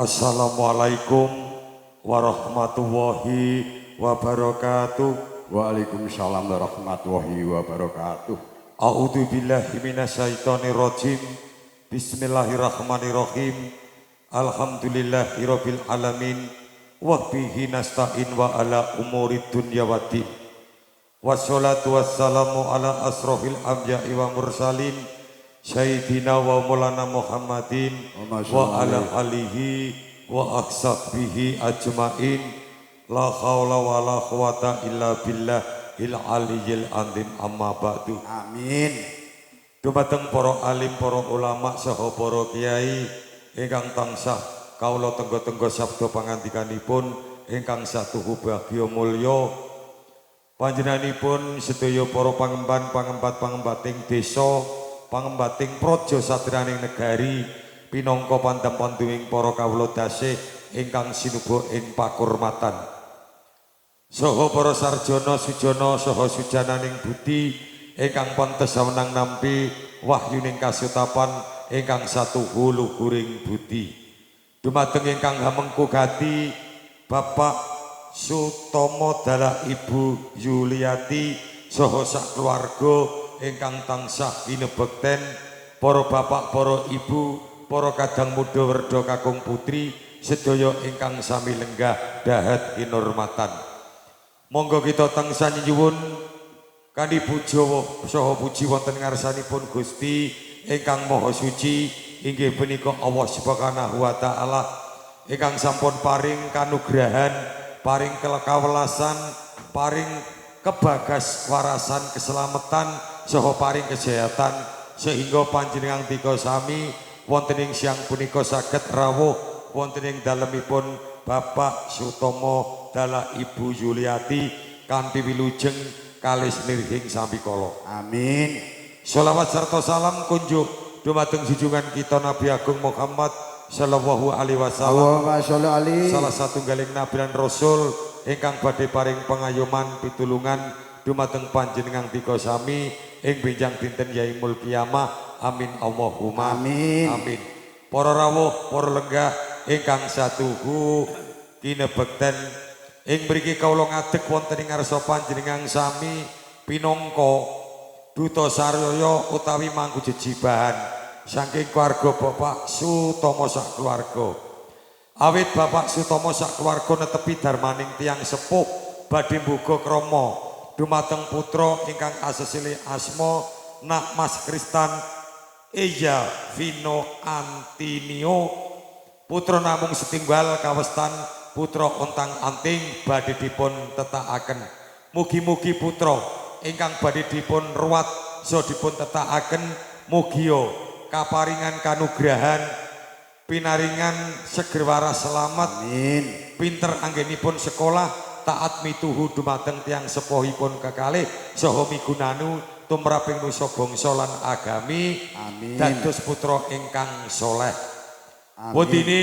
Assalamualaikum warahmatullahi wabarakatuh. Waalaikumsalam warahmatullahi wabarakatuh. A'udzu billahi minasyaitonir rajim. Bismillahirrahmanirrahim. Alhamdulillahirabbil alamin. Wa bihi nasta'in wa ala umurid dunya waddin. Wassalatu wassalamu ala asrofil anbiya'i wa mursalin Sayyidina wa maulana Muhammadin wa ala alihi wa ashabihi ajmain. La haula wa la quwata illa billahil aliyyil azim, amma ba'du. Amin. Dumateng para alim, para ulama saha para kiai ingkang tansah kawula tengga-tengga sabda pangandikanipun ingkang satuhu bagya mulya, panjenenganipun sedaya para pangemban, pangembat, pangembating desa, pangembating praja satriyaning negari, pinangka pandhem panduwing para kawula dasih ingkang sinuba ing pakurmatan. Saha para sarjana sujana saha sujananing budi ingkang pantes sawenang nampi wahyuning kasutapan ingkang satuhu luhuring budi. Dumateng ingkang hamengku gati Bapak Sutomo dalah Ibu Yuliati saha sak keluarga ingkang tansah kinebekten, para bapak, para ibu, para kadang muda werda kakung putri sedaya ingkang sami lenggah dahat kinurmatan. Monggo kita tansah nyuwun kanthi puja saha puji wonten ngarsanipun Gusti ingkang Maha Suci inggih punika Allah Subhanahu wa taala ingkang sampun paring kanugrahan, paring kawelasan, paring kebagas warasan keselamatan saha paring kesehatan sehingga panjenengan tiga sami wonten ing siang punika saged rawuh wonten ing dalemipun Bapak Sutomo dalah Ibu Yuliati kanthi wilujeng kalis nirhing sambikala. Amin. Sholawat serta salam kunjuk dumateng junjungan kita Nabi Agung Muhammad sallallahu alaihi wasallam. Allahumma sholli alaihi. Salah satunggaling nabi lan rasul ingkang badhe paring pengayoman pitulungan dumateng panjenengan tiga sami ing benjang dinten yaumul kiamah. Amin Allahumma amin. Amin. Para rawuh, para lenggah ingkang satuhu kinebekten ing mriki kawula ngadeg wonten ing ngarsa panjenengan sami pinangka duta saraya utawi mangku jejibahan saking keluarga Bapak Sutomo sak keluarga. Awit Bapak Sutomo sak keluarga netepi darmaning tiyang sepuh badhe mbuga krama dumateng putra ingkang asesile asma Nak Mas Kristan Eya Vino Antinio, putra namung setinggal kawestan putra ontang anting badhe dipun tetakaken. Mugi-mugi putra ingkang badhe dipun ruwat saha dipun tetakaken mugia kaparingan kanugrahan pinaringan seger waras selamat. Amin. Pinter anggenipun sekolah, taat mituhu dumateng tiyang sepuhipun kekalih saha migunanu tumraping nusa bangsa lan agami. Amin. Dados putra ingkang soleh. Amin. Wedine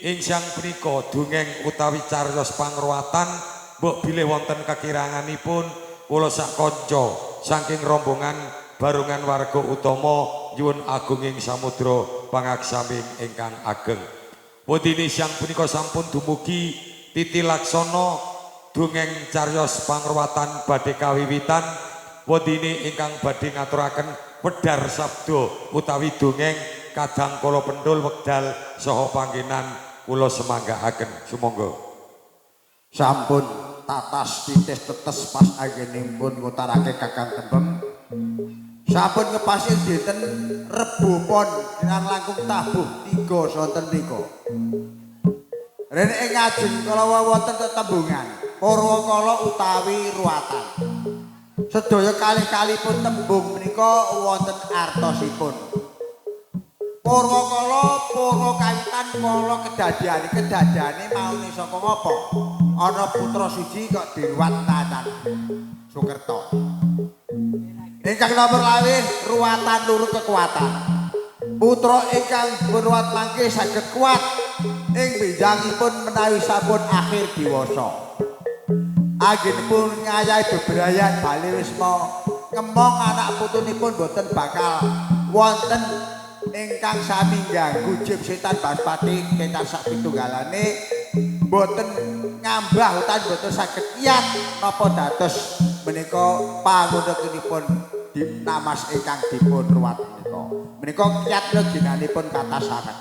ing siang punika dongeng utawi cariyos pangruwatan mbok bilih wonten kekiranganipun kula sak kanca saking rombongan barongan warga utama nyuwun agunging samudra pangaksamin ingkang ageng. Wedine siang punika sampun dumugi titi laksana dongeng cariyos pangruwatan badhe kawiwitan. Wedine ingkang badhe ngaturaken wedhar sabda utawi dongeng kadang kala pendul wekdal saha panggenan kula semanggaaken. Sumangga. Sampun tatas titis tetes pas anggenipun ngutarake Kakang Tembem. Sampun ngepasi dinten Rebo Pon kirang langkung tabuh 3 sonten mriku. Rene ing ngajeng kala wonten tetembungan Purwakala utawi ruwatan. Sedaya kalih-kalihipun tembung menika wonten artosipun. Purwakala purwa kawitan kala kedadiane kedadiane maune saka ngapa? Ana putra siji kok diruwat tatan Sukerta. Ingkang nomor lawih ruwatan luru kekuatan. Putra ingkang dipunruwat mangke saged kuat ing benjangipun menawi sampun akhir diwasa. Anggenipun ngayahi bebrayan bali wisma ngemong anak putunipun boten bakal wonten ingkang sami ngganggu jim setan Baspati ketan sak pitunggalane boten ngambah utawi boten saged kiyat napa dados menika pangundukanipun dinamas ingkang dipun ruwat menika. Menika kiyat leginanipun kathah sanget.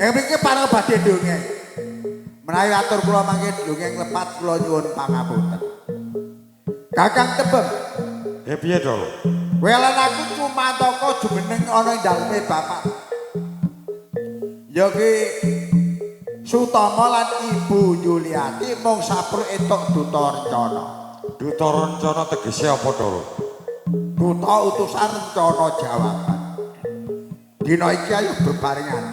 Ing mriki pareng badhe dongeng. Menawi atur kula mangke dongeng lepat kula nyuwun pangapunten. Kakang Tembem. Ya piye to? Welan aku cumantaka jumeneng ana ing daleme bapak. Ya ki Sutama lan Ibu Yuliati mung sapruk entuk duta rencana. Duta rencana tegese apa to? Duta utusan rencana jawaban. Dina iki ayo bebarengan.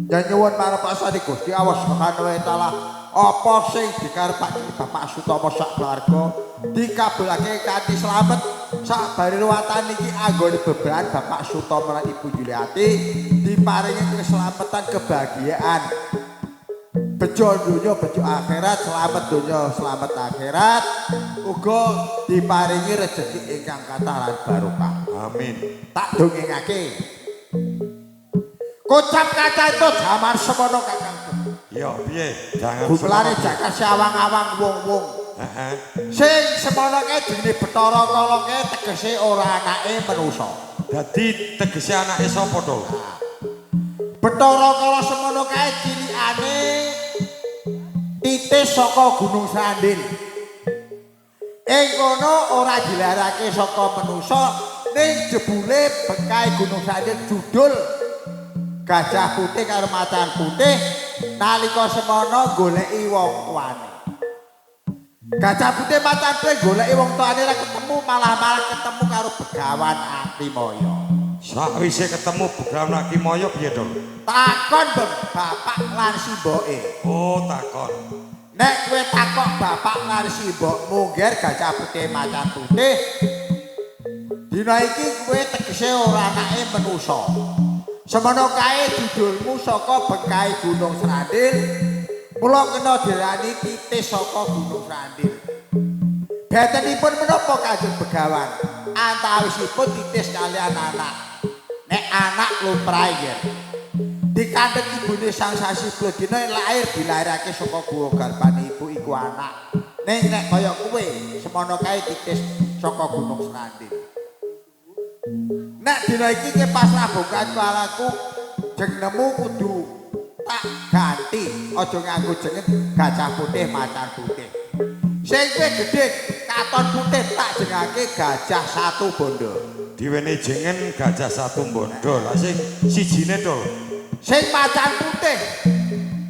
Ya nyuwun marang pasane Gusti Allah Subhanahu wa taala, apa sing dikarepake Bapak Sutama sak keluarga dikabulake kanthi slamet sak bari ruwatan iki anggone bebrayan Bapak Sutama lan Ibu Yuliati diparingi keselamatan kebahagiaan. Bejo donya bejo akhirat, slamet donya slamet akhirat, uga diparingi rejeki ingkang kathah lan barokah. Amin. Tak dongengake. Kocap kaca itu jaman semono Kakang. Ya piye? Jangan gumlare jagat sawang-awang wong-wong. Heeh. Sing semono kae jenenge Bathara Kala kae tegese ora anake manusa. Dadi tegese anake sapa to? Bathara Kala semono kae cilikane titis saka Gunung Srandil. Ing kono ora dilarake saka manusa, ning jebule bekahe Gunung Srandil judul Gajah Putih karo Macan Putih nalika semono goleki wong tuane. Gajah Putih Macan Putih goleki wong tuane ora ketemu, malah-malah ketemu karo Begawan Akimaya. Sakwise ketemu Begawan Akimaya piye to? Takon bapak lan simboke. Oh, takon. Nek kowe takok bapak lan simbokmu ngger Gajah Putih Macan Putih, dina iki kowe tegese ora anake manusa. Semono kae judulmu saka bekahe Gunung Srandil, mula kena diarani titis saka Gunung Srandil. Bentenipun menapa Kanjeng Begawan? Antawisipun titis kalian anak. Nek anak lumrahe nggih. Dikandhek ibune sang sasi dina lair dilairake saka guwa garbane ibu iku anak. Ning nek kaya kowe semono kae titis saka Gunung Srandil. Nek dina iki ke pasrah bukan kalaku jenengmu kudu tak ganti, aja nganggo jeneng Gajah Putih Macan Putih. Sing kowe gedhe katon putih tak jengake Gajah Satu Bondo. Diweni jeneng Gajah Satu Bondo. Lah sing sijine to. Sing macan putih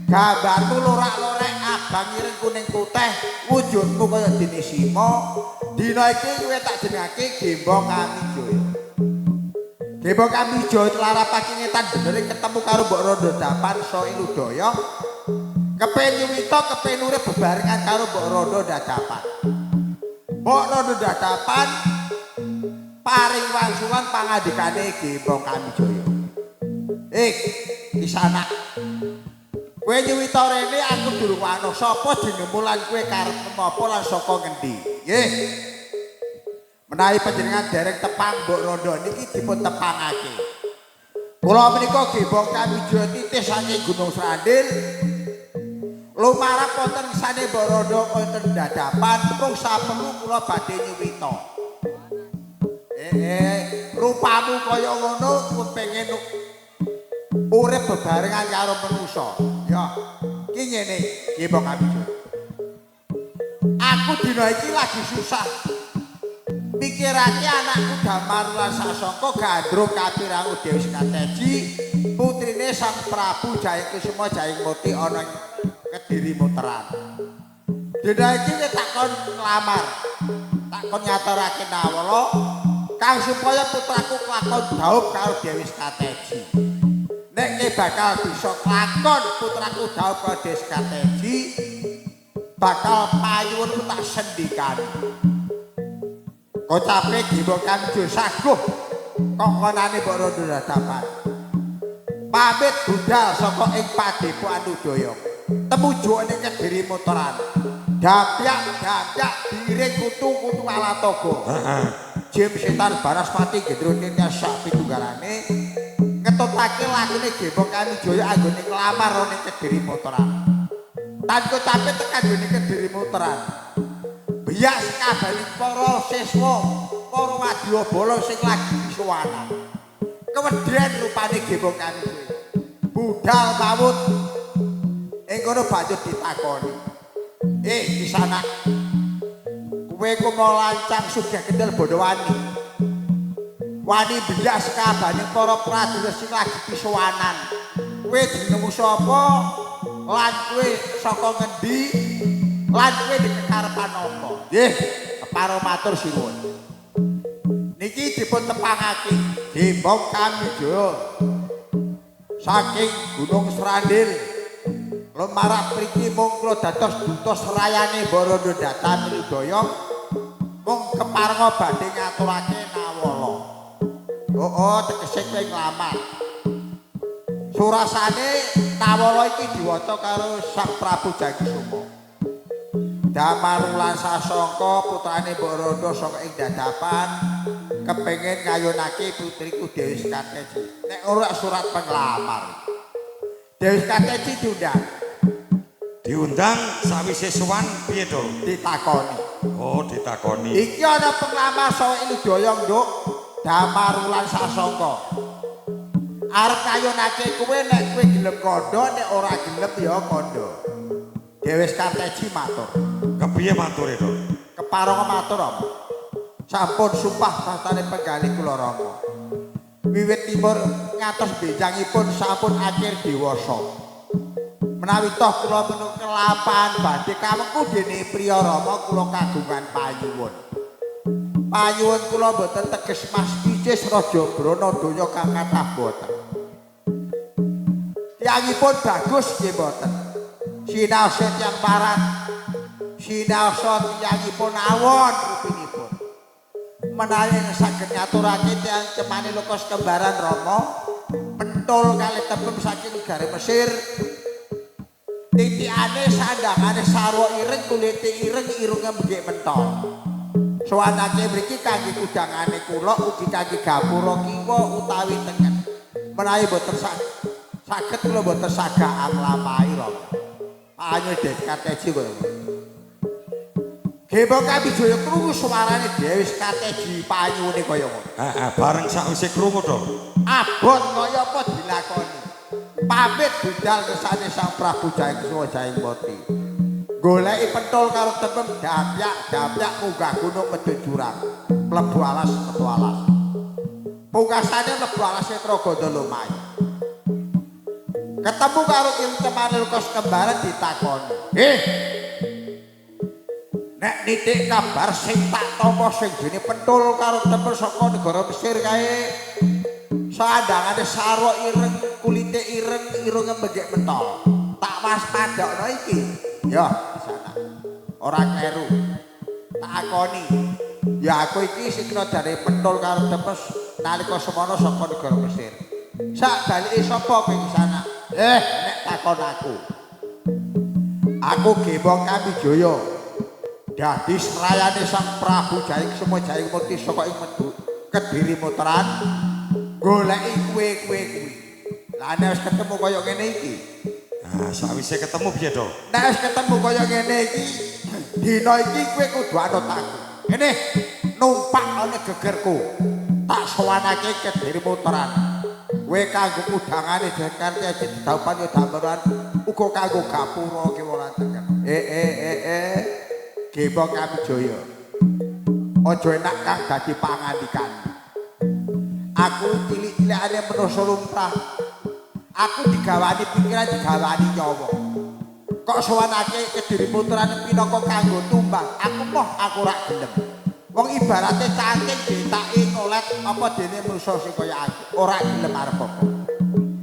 gambarmu lorak-lorek abang ireng kuning putih, wujudmu kaya dene sima. Dina iki kowe tak jengake Gembong Kamijaya. Gembong Kamijaya telarapake ngetan benere ketemu karo Mbok Rondo Dapan Soi Ludaya. Kepen nyuwita kepen urip bebarengan karo Mbok Rondo Dadapan. Mbok Rondo Dadapan paring wangsulan pangandikane Gembong Kamijoyo. Eh, Kisanak. Kowe nyuwita rene aku durung wano sapa jenengmu lan kowe karepmu apa lan saka ngendi? Nggih. Menawi panjenengan dereng tepang Mbok Rondo niki dipun tepangake. Kula menika Gembong Kamijoyo titih saking Gunung Srandil. Lumarap wonten ngersane Mbok Rondo wonten Dadapan mung saperlu kula badhe nyuwita. Rupamu kaya ngono kepengin urip bebarengan karo manusa. Ya, iki ngene, Gembong Kamijoyo. Aku dina iki lagi susah. Mikirake anakku Damar lan Sasangka gandrung kapirangu Dewi Sekateji, putrine Sang Prabu Jayakusuma Jayengmurti ana ing Kediri Muteran. Dina iki kowe takon nglamar, takon ngaturake nawala kang supaya putraku kelakon dhaup karo Dewi Sekateji. Nek kowe bakal bisa kelakon putraku dhaup karo Dewi Sekateji, bakal payuwunmu tak sendikani. Kocape Gembong Kamijoyo saguh kongkonane Mbok Rondo Dadapan. Pamit budal saka ing Padepokan Udaya. Temuju ning Kediri Muteran. Dapyak-dapyak diiring kutu-kutu alatoga. Heeh. Jim setan Banaspati gendruwo sak pitunggalane ngetutake lakune Gembong Kamijoyo anggone nglamar ning Kediri Muteran. Tan kocape tekan nggone Kediri Muteran. Biyak sekabehane para siswa, para wadyabala sing lagi sowanan. Keweden rupane Gembong Kamijoyo. Budal mawut ing kono banjur ditakoni. Eh, Kisanak. Kowe ku mau lancang sugih kendel bondo wani. Wani biyak sekabehane para prajurit sing lagi pisowanan. Kowe jenengmu sapa? Lan kowe saka ngendi? Lan kowe dikekarepan apa? Nggih, keparo matur sinuwun. Niki dipun tepangake Gembong Kamijoyo saking Gunung Srandil. Lumarak mriki mung kula dados duta serayane Mbok Rondo Datan Udaya mung keparenga badhe ngaturake nawala. Oh, tegese kowe nglamar. Surasane nawala iki diwaca karo Sang Prabu Jayakusuma. Damar lan Sasangka putrane Mbok Rondo saka ing Dadapan kepengin ngayunake putriku Dewi Sekateji. Nek ora surat penglamar. Dewi Sekateji diundang. Diundang sawise sowan piye to? Ditakoni. Oh, ditakoni. Iki ana penglamar saka Udaya, Nduk. Damar lan Sasangka. Arep ngayunake kowe nek kowe gelem kandha, nek ora gelem ya kandha. Dewi Sekateji matur. Kepiye mature to? Keparonga matur apa? Sampun sumpah sastane penggalih kula Rama. Wiwit timur ngantos benjangipun sampun akhir dewasa. Menawi toh kula menika kelampahan badhe kawengku dene priya Rama kula kagungan panyuwun. Panyuwun kula mboten teges Mas Picis Raja Brana donya kang kathah boten. Tiyangipun bagus nggih mboten. Sinaosa tiyang parat. Sinaosa tiyangipun awon rupinipun. Menawi saged ngaturake tiyang cemane lukas kembaran Rama, pentul kalih tepem saking negari Mesir. Titikane sandangane sarwa ireng, kulite ireng, irunge mbegik mentol. Sowanake mriki kangge kudangane kula ugi kangge gapura kiwa utawi tengen. Menawi mboten saged kula mboten sagah nglampahi Rama. Panyu Dewi Sekateji kaya ngono. Gembong Kamijoyo krungu suarane Dewi Sekateji panyuwune kaya ngono. Heeh, bareng sakwise krungu to. Abot kaya apa dilakoni. Pamit budal kersane Sang Prabu Jayakusuma Jayengmurti. Goleki pentul karo tepem dapyak-dapyak munggah gunung medhun jurang. Mlebu alas metu alas. Pungkasane mlebu alas Traganda Lumayu. Ketemu karo Ilmu Lukas kembaran ditakoni. "Eh, nek nitik kabar sing tak tampa sing jene pentul karo tepem saka negara Mesir kae sandangane sarwa ireng, kulite ireng, irunge mbegek mentol. Tak waspadakno iki. Ya, sana. Ora kleru. Tak akoni. Ya aku iki sing kena jare Penthul karo Tepes nalika semono saka negara Mesir. Sak balike sapa kowe iki sana? Nek takon aku. Aku Gembong Kamijaya. Dadi srayane Sang Prabu Jayakesuma Jayamurti saka ing Medu Kediri Muteran goleki kuwe-kuwe kuwi. Lah nek wis ketemu kaya ngene iki. Nah, sawise ketemu piye to? Nek wis ketemu kaya ngene iki, dina iki kowe kudu anut aku. Ngene, numpak ana gegerku. Tak sowanake Kediri Muteran. Kowe kanggo kudangane Jakarta aja didhawuhan ya dameran uga kanggo gapura kiwa lan tengen. Gembong Kamijaya. Aja enak kang dadi pangandikan. Aku cilik-cilikane manusa lumrah. Aku digawani pikiran, digawani nyawa. Kok sowanake Kediri Putrane pinaka kanggo tumbang. Aku moh aku ora gelem. Wong ibarate cacing ditaki ngolet apa dene manusa sing kaya aku ora gelem arep apa.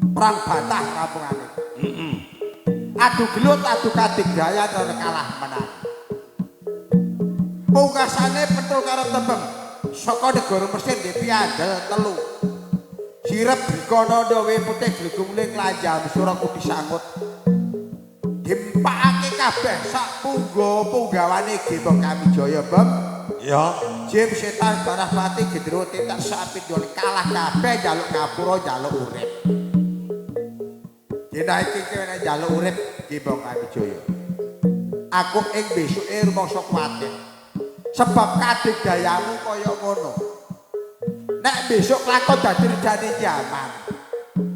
Perang bantah rampungane. Heeh. Adu gelut adu kadigdayan ora kalah menang. Pungkasane Penthul karo Tembem saka negara Mesir ndek piandel telu. Sirep brikana ndawe putih glegumule klanjam suraku disangut. Diempakake kabeh sak punggawa-punggawane Gembong Kamijaya, Bem. Ya, Jim setan Banaspati gendruwo tindak sak pindhone kalah kabeh njaluk ngapura njaluk urip. Dina iki kene njaluk urip Gembong Kamijaya. Aku ing besuke rumangsa kuwatir. Sebab kadigdayamu kaya ngono. Nek besok lakon dadi rejane jaman.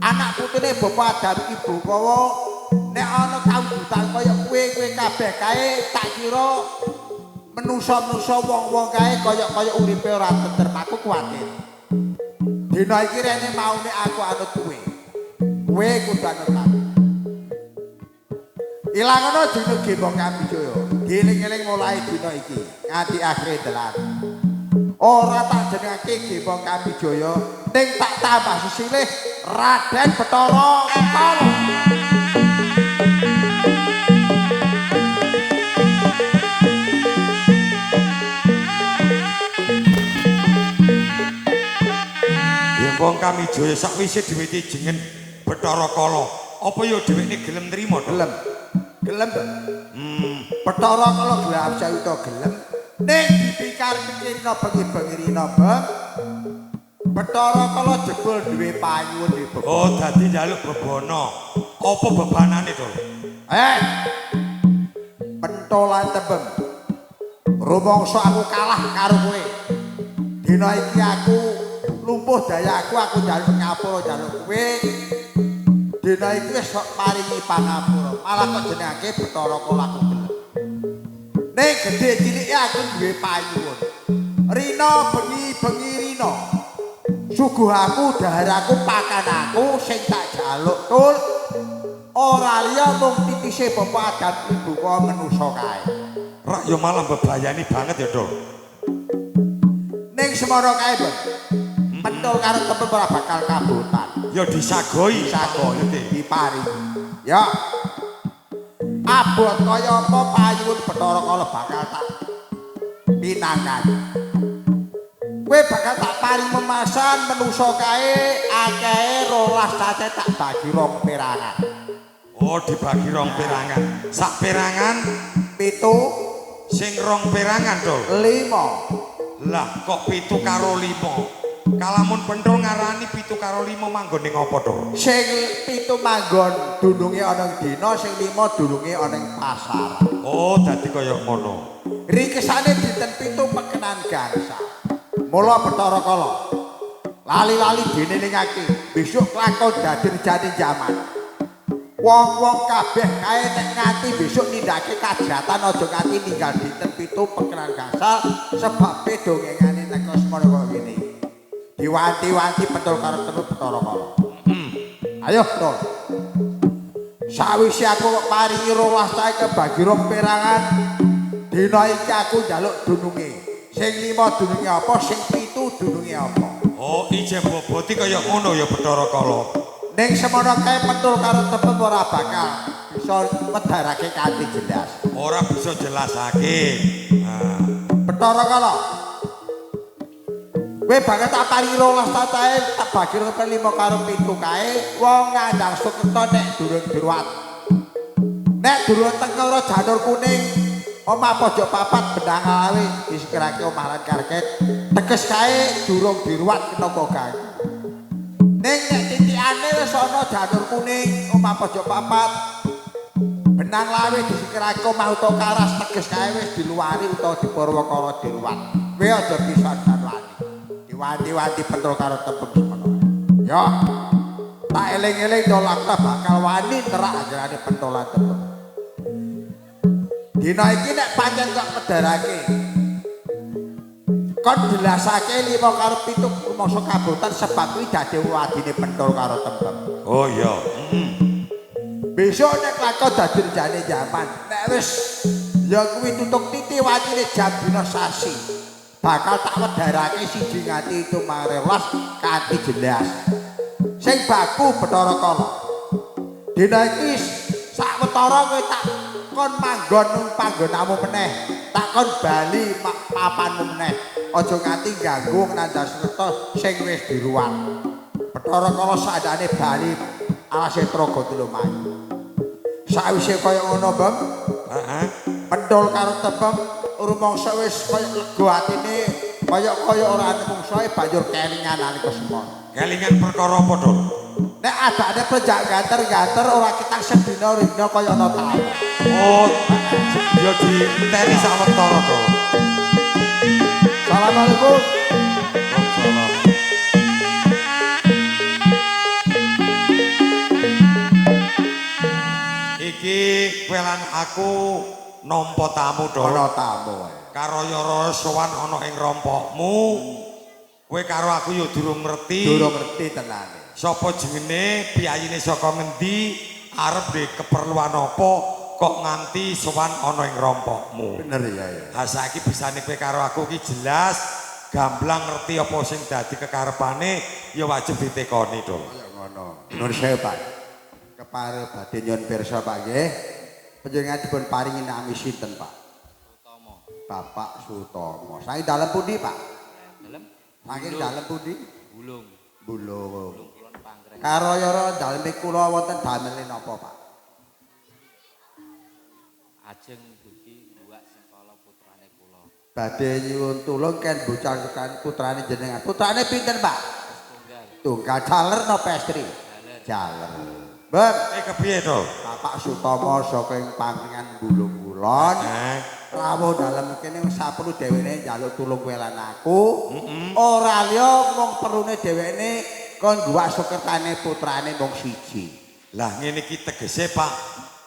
Anak putune Bapak Adam Ibu Kawa nek ana kawujudan kaya kowe kowe kabeh kae tak kira menungsa-menungsa wong-wong kae kaya-kaya uripe ora tentrem aku kuwatir. Dina iki rene maune aku anut kowe. Kowe kudu anut aku. Ilangono dina Gembong Kamijaya. Dieling-eling mulai dina iki nganti akhir dalan. Ora tak jenengake Gembong Kamijaya, ning tak tambah sesilih Raden Bathara Kala. Gembong Kamijaya sakwise dheweke jeneng Bathara Kala, apa ya dheweke gelem nrimo to? Gelem. Gelem. Bathara Kala gelem sayuta gelem. Ning dipikar-pikirna bengi-bengi rina, Bang. Bathara Kala jebul duwe panyuwun duwe bebana. Oh, dadi njaluk bebana. Apa bebanane to? Pentolan Tembem. Rumangsa aku kalah karo kowe. Dina iki aku lumpuh dayaku, aku njaluk ngapura njaluk kowe. Dina iki wis sok paringi pangapura. Malah kok jenengake Bathara Kala aku gelem. Ning gedhe cilike aku duwe panyuwun. Rina bengi-bengi rina. Suguh aku, dahar aku, pakan aku sing tak jaluk tul. Ora liya mung titise Bapak Adam Ibu kaya manusa kae. Rak ya malah bebayani banget ya, Dol. Ning semono kae, Bang. Penthul karo Tembem ora bakal kabotan. Ya disagoi, disagoi diparingi. Ya. Abot kaya apa payun Bathara Kala bakal tak pinangkani. Kowe bakal tak paring memasan manusa kae akehe 12 cacah tak bagi rong perangan. Oh, dibagi rong perangan. Sak perangan 7, sing rong perangan, Dol. 5. Lah kok 7 karo 5? Kalamun Penthul ngarani 7 karo 5 manggon ning apa, Dol? Sing 7 manggon dununge ana ing dina, sing 5 dununge ana ing pasar. Oh, dadi kaya ngono. Rikesane dinten 7 pekenan gangsa. Mula Bathara Kala lali-lali dinelingake besok lakon dadi rejane jaman. Wong-wong kabeh kae nek nganti besok nindakake kajatan aja nganti ninggal dinten 7 pekenan gangsal sebabe dongengane neka semono kaya ngene. Diwanti-wanti Penthul karo Tembem Bathara Kala. Ayo, Tol. Sawise aku kok paringi 12 cahe kebagi rong perangan, dina iki aku njaluk dununge. Sing 5 dununge apa, sing 7 dununge apa. Oh, ije boboti kaya ngono ya Bathara Kala. Ning semono kae Penthul karo Tembem ora bakal bisa bisa medharake kanthi jelas. Ora bisa jelasake. Nah, Bathara Kala. Kowe bakal tak paringi 12 cacahe tak bagi 5 karo 7 kae wong ngandang Sukerta nek durung diruwat. Nek durung tengkara janur kuning omah pojok papat benang alawe disikirake omah lan karket teges kae durung diruwat kena ganggu. Ning nek titikane wis ana janur kuning omah pojok papat benang lawe disikirake omah utawa karas teges kae wis diluwari utawa dipurwakara diruwat. Kowe aja bisa wani. Diwanti-wanti Penthul karo Tembem semono. Ya. Tak eling-eling dolak bakal wani terak ajarane Penthul lan Tembem. Dina iki nek pancen kok medharake. Kon jelasake 5 karo 7 rumangsa kabotan sebab kuwi dadi wadine Penthul karo Tembem. Oh iya. Besok nek lakon dadi rejane jaman, nek wis ya kuwi tutuk titi watine jam dina sasi. Bakal tak wedharake siji nganti itu marewas kanthi jelas. Sing baku Bathara Kala. Dina iki sawetara kowe tak kon manggon nang panggonamu meneh, tak kon bali papanmu meneh. Aja nganti ganggu Nandasreta sing wis diruwat. Bathara Kala sadane bali alase Traga Tulumayu. Sawise kaya ngono, Bang. Heeh. Penthul karo Tembem rumangsa wis kaya lega atine, kaya-kaya ora mungsuhe banjur kelingan nalika semono. Kelingan perkara apa, Dul? Nek adane plenjak ganter-ganter ora ketang sedina rina kaya ana taun. Oh, ya dienteni sawetara, Dul. Assalamualaikum. Waalaikumsalam. Iki kowe lan aku nampa tamu, Dul. Ana tamu ae. Karaya sowan ana ing rompokmu. Kowe karo aku ya durung ngerti. Durung ngerti tenane. Sapa jenenge, piyayine saka ngendi, arep duwe keperluan apa kok nganti sowan ana ing rompokmu. Bener ya ya. Ha saiki bisane kowe karo aku iki jelas gamblang ngerti apa sing dadi kekarepane ya wajib ditekoni, Dul. Kaya ngono. Nuwun sewu, Pak. Kepare badhe nyuwun pirsa, Pak nggih. Panjenengan dipun paringi nami sinten, Pak? Sutomo. Bapak Sutomo. Saking dalem pundi, Pak? Dalem? Saking dalem pundi? Bulung. Bulung. Bulung Kulon Panggreng. Karayara daleme kula wonten damele napa, Pak? Ajeng dugi buak sengkala putrane kula. Badhe nyuwun tulung ken bocah kan putrane jenengan. Putrane pinten, Pak? Tunggal. Tunggal jaler napa estri? Jaler. Jaler. Beb, Kepiye to? Bapak Sutomo saking Pangringan Bulung Kulon. Rawuh dalem kene saperlu dheweke njaluk tulung kowe lan aku. Ora liya mung perlune dheweke kon guwak sukertane putrane mung siji. Lah ngene iki tegese Pak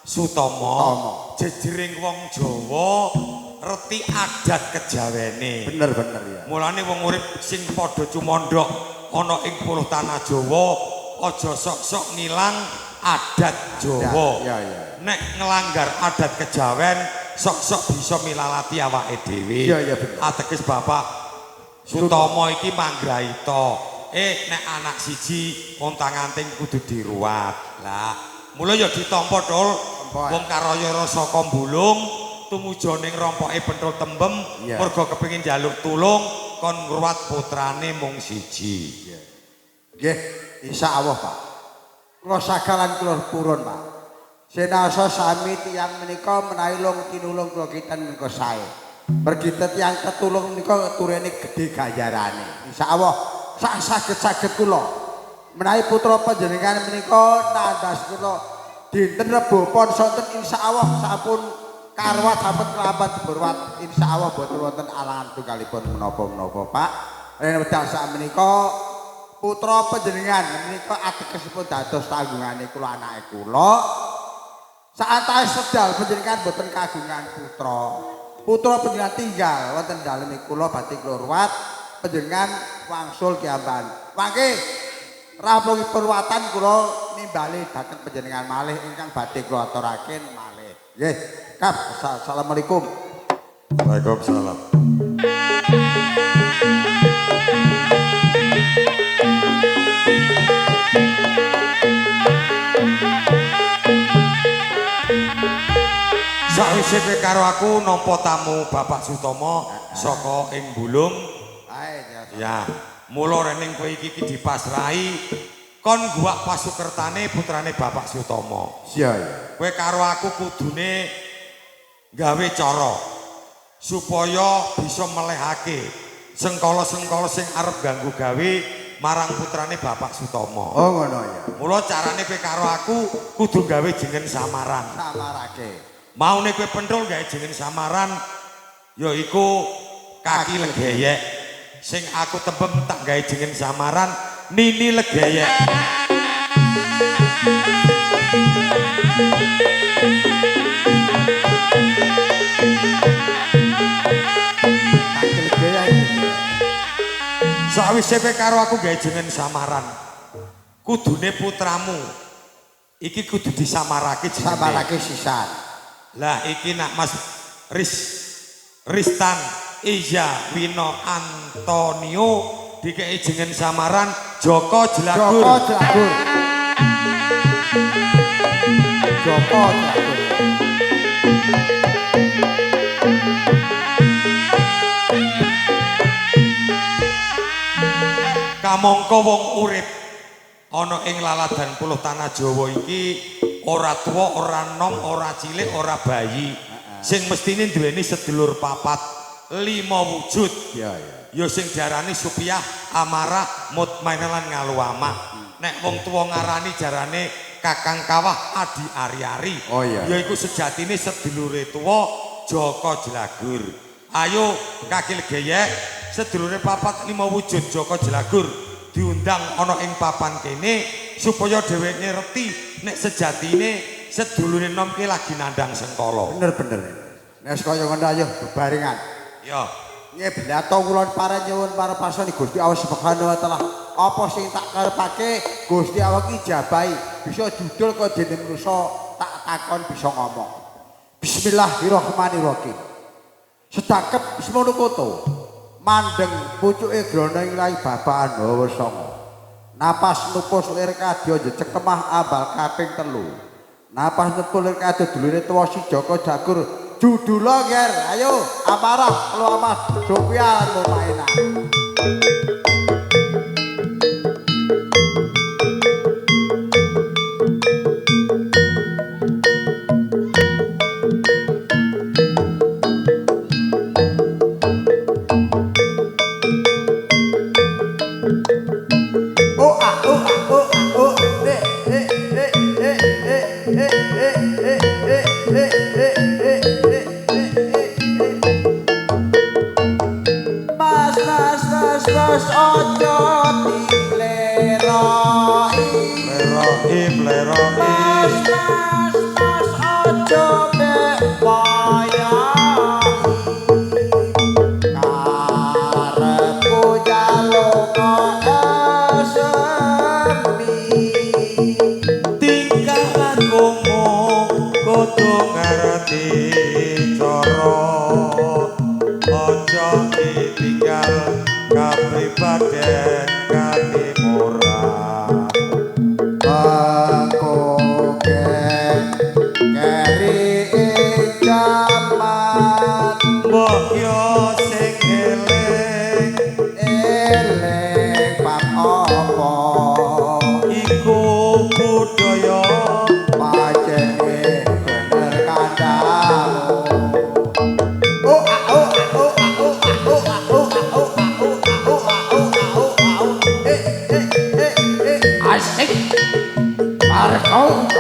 Sutomo, jejering wong Jawa reti adat kejawene. Bener-bener ya. Mulane wong urip sing padha cumandhok ana ing puluh tanah Jawa aja sok-sok ngilang adat Jawa. Ya, ya. Nek ngelanggar adat kejawen sok-sok bisa milalati awake dhewe. Iya, iya bener. Ateges Bapak Sutomo iki manggraita. Nek anak siji ontang-anting kudu diruwat. Lah, mula ya ditampa, Dul. Wong karaya saka Bulung tumuju ning rompoke Penthul Tembem mergo kepengin njaluk tulung kon ngruwat putrane mung siji. Nggih, insyaallah, Pak. Kula sagalan kula purun, Pak. Senasa sami tiyang menika menawi lung tinulung kula kinten menika sae. Mergi tiyang tetulung menika turene gedhe ganjarane. Insyaallah sak saged-saged kula menawi putra panjenengan menika nandas kula dinten Rebo Pon sonten insyaallah sampun karwat sampun kelabat berwat insyaallah boten wonten alangan tunggalipun menapa-menapa, Pak. Ren wedal sak menika putra panjenengan menika ategesipun dados tanggungane kula anake kula. Saantawis wedal panjenengan boten kagungan putra. Putra panjenengan tinggal wonten daleme kula badhe kula ruwat panjenengan wangsul kiamban. Mangke rampungipun ruwatan kula nimbali dhateng panjenengan malih ingkang badhe kula aturaken malih. Nggih. Kap, assalamualaikum. Waalaikumsalam. Sakwise kowe karo aku nampa tamu Bapak Sutomo saka ing Bulung. Ya, mula rening kowe iki dipasrahi kon guwak pasukertane putrane Bapak Sutomo. Iya iya. Kowe karo aku kudune gawe cara supaya bisa melehake sengkala-sengkala sing arep ganggu gawe marang putrane Bapak Sutomo. Oh ngono ya. Mula carane kowe karo aku kudu gawe jeneng samaran. Samarake. Maune kowe penthul gawe jeneng samaran yaiku kaki legeyek. Sing aku tembem tak gawe jeneng samaran Nini Legeyek. Kaki legeyek. Sawise kowe karo aku gawe jeneng samaran, kudune putramu iki kudu disamarake jenenge. Samarake sisan. Lah iki nak Mas Ristan Iya Wino Antonio dikei jeneng samaran Joko Jelagur. Joko Jelagur. Joko Jelagur. Kamangka wong urip ana ing laladan puluh tanah Jawa iki ora tuwa, ora nom, ora cilik, ora bayi. Sing mestine duweni sedulur papat, lima wujud. Iya iya. Ya sing diarani Supiah, Amarah, Mutmainah lan Ngaluamah. Nek wong tuwa ngarani jarane Kakang Kawah Adi Ari-ari. Oh iya. Yaiku sejatine sedulure tuwa Joko Jelagur. Ayo kaki legeyek, sedulure papat lima wujud Joko Jelagur diundang ana ing papan kene supaya dheweke ngerti nek sejatine sedulure nom ki lagi nandang sengkala. Bener bener. Nek kaya ngono ayo bebarengan. Ya. Ngeblato kula para nyuwun para pasane Gusti Allah Subhanahu wa taala. Apa sing tak karepake Gusti Allah ki ijabahi. Bisa judul kaya dene manusa tak takon bisa ngomong. Bismillahirrahmanirrahim. Sedakep semono koto. Mandeng pucuke grana ing lahi babakan hawa sanga. Napas nupus lir kadya jecekemah ambal kaping 3. Napas nupus lir kadya dulure tuwa si Joko Jagur. Judula ger, ayo amarah keluar Sophia lan Mutmainah. Oh ah oh ah oh ah oh eh eh eh eh eh eh eh eh eh eh eh eh eh. Mas mas mas mas ojo dipleroi. Pleroi pleroi. Mas mas mas ojo mek wayai. Karepku njaluk esemi. Tingkah lakumu kudu ngerti cara. Aja ditinggal kapribaden katimuran. Aku keri ing jaman. Mbok yo sing eling eling bab apa iku budaya pacene bener kandhamu. Oh ah oh ah oh ah oh ah oh ah oh ah oh ah oh ah oh ah oh ah oh ah oh eh eh eh eh asik Marco.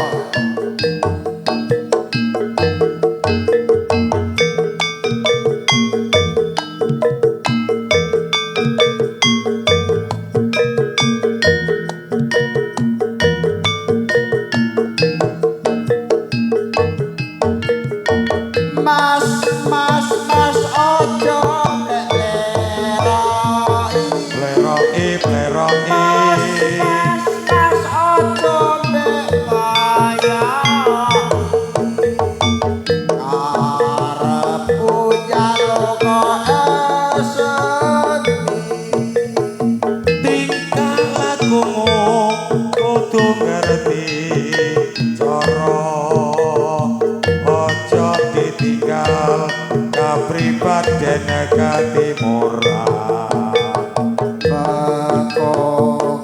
Kapribaden katimuran mengko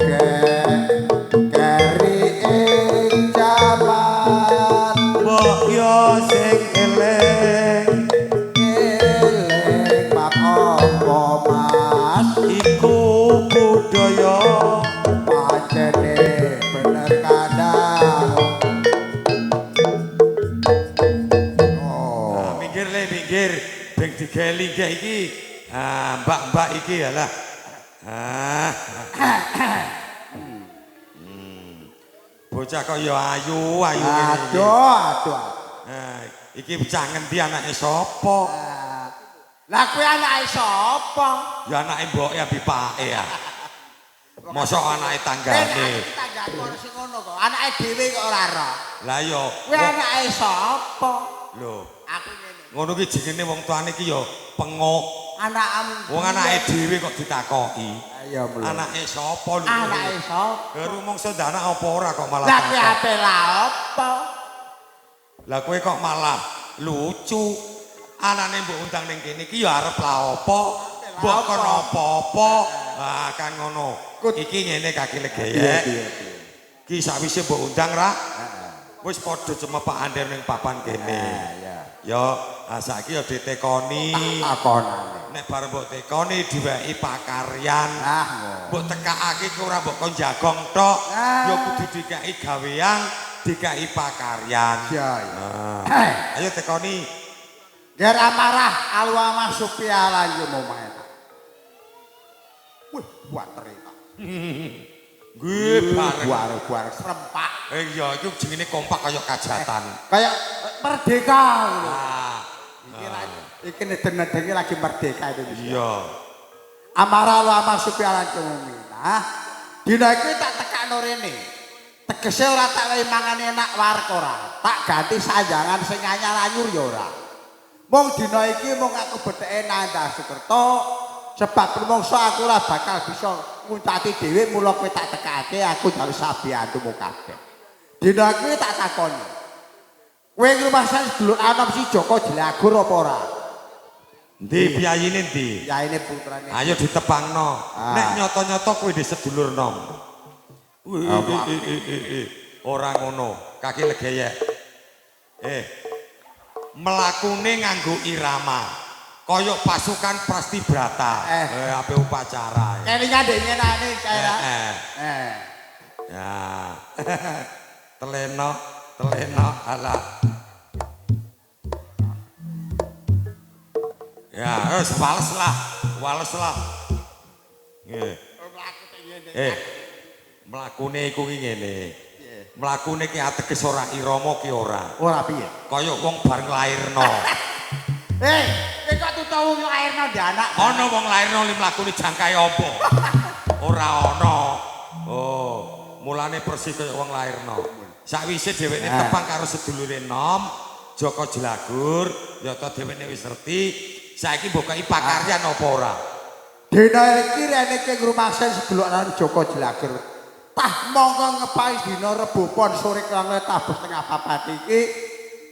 keri ing jaman mbok yo sing eling eling bab apa Mas iku budaya pancene bener kadang. Oh. Minggir le minggir ben digawe linggih iki. Ah, mbak-mbak iki alah. Ah. Bocah kok ya ayu ayu ngene iki. Aduh, aduh. Ah, iki bocah ngendi anake sapa? Lah kowe anake sapa? Ya anake mboke ambi pake ya. Mosok anake tanggane. Tanggaku ana sing ngono kok. Anake dhewe kok ora ora. Lah ya Kowe anake sapa? Lho, Aku ngene. ngono ki jenenge wong tuane ki ya pengok. Anakmu. Wong anake dhewe kok ditakoki. Ayo mlo. Anake sapa lho? Anake sapa? Lah rumangsa ndak anak apa ora kok malah Lah kowe takok. ape lah apa? Lah kowe kok malah lucu. Anane mbok undang ning kene iki ya arep lah apa? Mbok kon apa-apa. Ah kan ngono. Iki ngene kaki legeyek. Ki sakwise mbok undang ra? Wis padha cemepak andher ning papan kene. Iya. Ya, ah saiki ya ditekoni. Takonane. Nek bareng mbok tekoni diwehi pakaryan. Ah ngono. Mbok tekakake ki ora mbok kon jagong tok. Ah. Ya kudu dikai gawean, dikai pakaryan. Iya, iya. Ah. Ayo tekoni. Ger amarah alwamah supia lanjut mau main. Wih, buat terima. Nggih, bareng. Buar-buar serempak. Iya, iku jenenge kompak kaya kajatan. Kayak merdeka ngono. Ah. Iki iki neden-nedenge lagi merdeka Indonesia. Iya. Amarah alwamah supia lanjut mau. Dina iki tak tekakno rene. Tegese ora tak wehi mangan enak warek ora. Tak ganti sanjangan sing anyar-anyur ya ora. Mung dina iki mung aku betheke nandha Sukerta sebab rumangsa aku ora bakal bisa nguncati dhewe mula kowe tak tekake aku njaluk sabiyantumu kabeh. Dina iki tak takoni. Kowe ngrumasani sedulur anom si Joko Jelagur apa ora? Endi piyayine endi? Yaine putrane. Ayo ditepangno. Ah. Nek nyoto-nyoto kowe di sedulur nom. Ora ngono, kaki legeyek. Mlakune nganggo irama. Kaya pasukan Prastibrata. Ape upacara. Kelingan ndek nyenane kae. Ya. Telenok, telenok alah. Ya, wis wales lah, wales lah. Nggih. Mlakune iku ki ngene. Mlakune ki ateges ora irama ki ora. Ora piye? Kaya wong bar nglairno. Kowe kok tutu wong nglairno ndek anak. Ana wong nglairno li mlakune jangkae apa? Ora ana. Oh, mulane persis kaya wong nglairno. Sakwise dheweke tepang karo sedulure nom, Joko Jelagur, ya ta dheweke wis ngerti, saiki mbok kei pakaryan apa ora? Dina iki rene ki ngrumasen sedulur Joko Jelagur. Tah mongko ngepai dina Rebo Pon sore kang tabuh 3:30 iki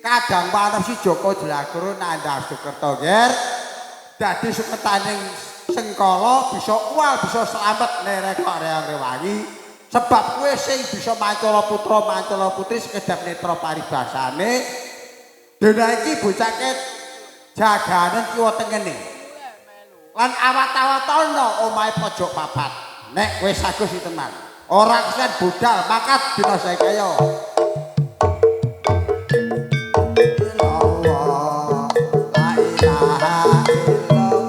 kadang panas si Joko Jelagur nandhang Sukerta ger. Dadi suketaning sengkala bisa uwal bisa slamet nerek kok rewangi sebab kowe sing bisa mancala putra mancala putri sekedap netra paribasane. Dina iki bocake jaganen kiwa tengene. Lan awat-awatana omahe pojok papat. Nek kowe sagus tenan. Ora kesen budal mangkat dina saiki ayo. Allah la ilaha illallah.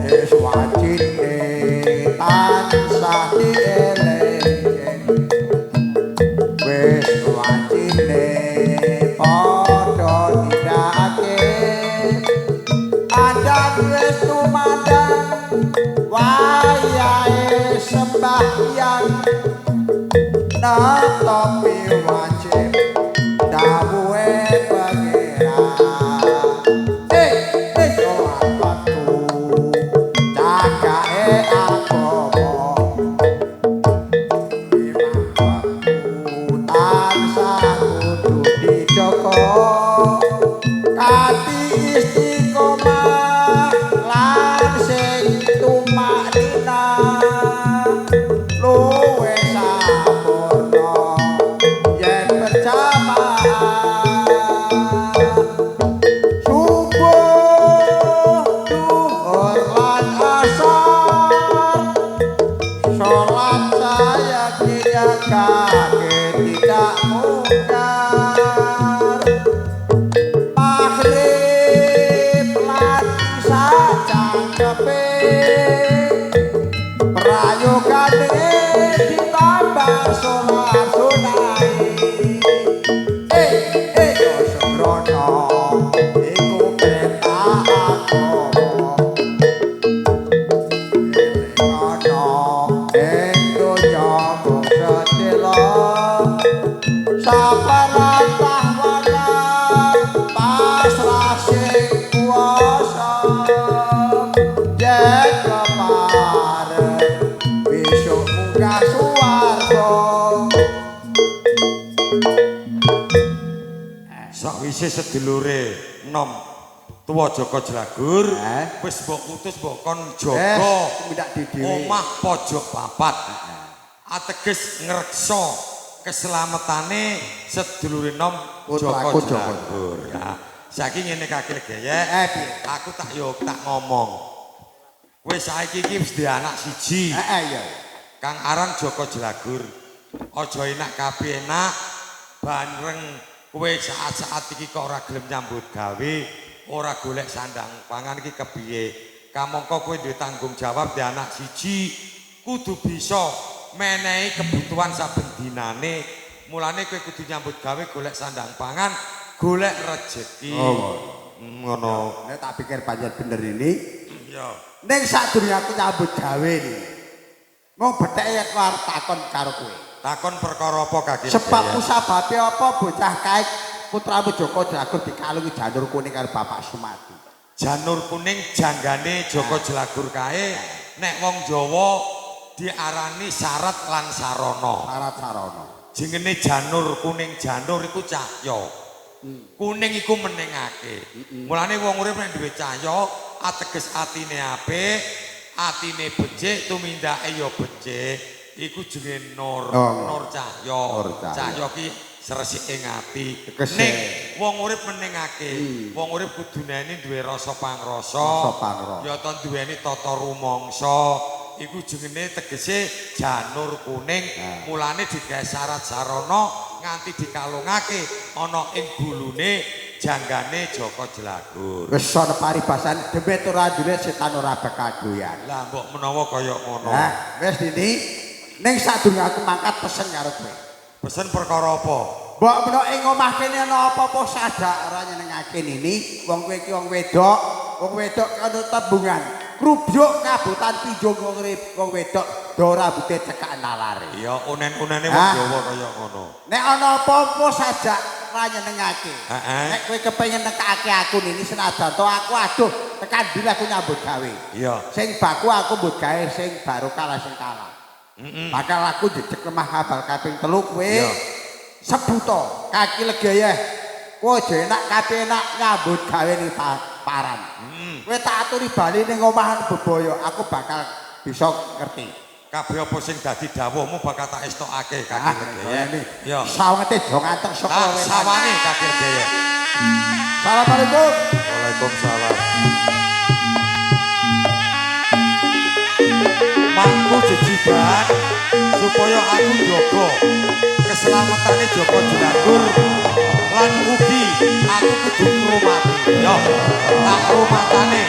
Wis wajine tansah dieling. Wis wajine padha nindakake. Adat wis tumandang wayahe sembahyang. Natopi wajib dawuhe pangeran. Wis ora waktu cagake agama. Kake tidak mungkar maghrib lan sacangkepe prayogane ditambah salat sunai yo sembrono iku perintah agama ana ing donya mung sedhela saparantah wanang pasrah sing kuwasa yen kepareng besok munggah swarga. Sakwise sedulure nom tuwa Joko Jlagur wis mbok utus mbok kon jaga omah pojok papat. Ateges ngreksa keselamatane sedulure nom Joko Jlagur. Nah, saiki ngene Kakil Geyek, aku tak yo tak ngomong. Kowe saiki iki wis duwe anak siji. Heeh iya. Kang aran Joko Jlagur. Aja enak kabeh enak bareng kowe saat-saat iki kok ora gelem nyambut gawe, ora golek sandang pangan iki kepiye? Kamangka kowe duwe tanggung jawab di anak siji, kudu bisa menehi kebutuhan saben dinane. Mulane kowe kudu nyambut gawe golek sandang pangan, golek rejeki. Oh, ngono. Nek tak pikir pancen bener ini. Iya. Ning sadurunge aku nyambut gawe iki. Mung betheke aku arep takon karo kowe. Takon perkara apa Kakek? Sebab musababe apa bocah kae putramu Joko Jlagur dikalungi janur kuning karo Bapak Sumadi. Janur kuning janggane Joko Jlagur kae nek wong Jawa diarani syarat lan sarana. Syarat sarana. Jenenge janur kuning, janur iku cahya. Kuning iku menengake. Mulane wong urip nek duwe cahya ateges atine apik, atine becik, tumindake ya becik. Iku jenenge nur, nur cahya. Cahya ki sresike ati. Ning wong urip menengake, wong urip kudunane duwe rasa pangrasa. Ya ta duweni tata rumangsa. Iku jenenge tegese janur kuning. Mulane digawe syarat sarana nganti dikalungake ana ing gulune janggane Joko Jlagur. Wis ana paribasan demit ora duwe setan ora bakal doyan. Lah mbok menawa kaya ngono. Lah wis dini ning sadurunge aku mangkat pesen karo kowe. Pesen perkara apa? Mbok menawa ing omah kene ana apa-apa sadak ora nyenengake nini, wong kowe iki wong wedok karo tembungan. Krubyuk kabutan pinjung wong wong wedok do rambute cekak nalare. Iya, unen-unene wong Jawa kaya ngono. Nek ana apa-apa sajak ora nyenengake. Nek kowe kepengin nekake aku nini senajan to aku aduh tekan ndi aku nyambut gawe. Iya. Sing baku aku mbut gawe sing barokah lan sing kalah. Bakal aku jejeg lemah kabal kaping 3 kowe sebuta kaki legeyeh. Kowe aja enak kabeh enak nyambut gawe ning paran. Kowe tak aturi bali ning omah bebaya, aku bakal bisa ngerti. Kabeh apa sing dadi dawuhmu bakal tak estokake kaki legeyeh. Ya. Sawangete aja ngantek saka wetan. Sawange kaki legeyeh. Assalamualaikum. Waalaikumsalam. Mangku jejiban supaya aku njaga keselamatane Joko Jlagur lan ugi aku kudu ngrumati. Yo, tak rumatane.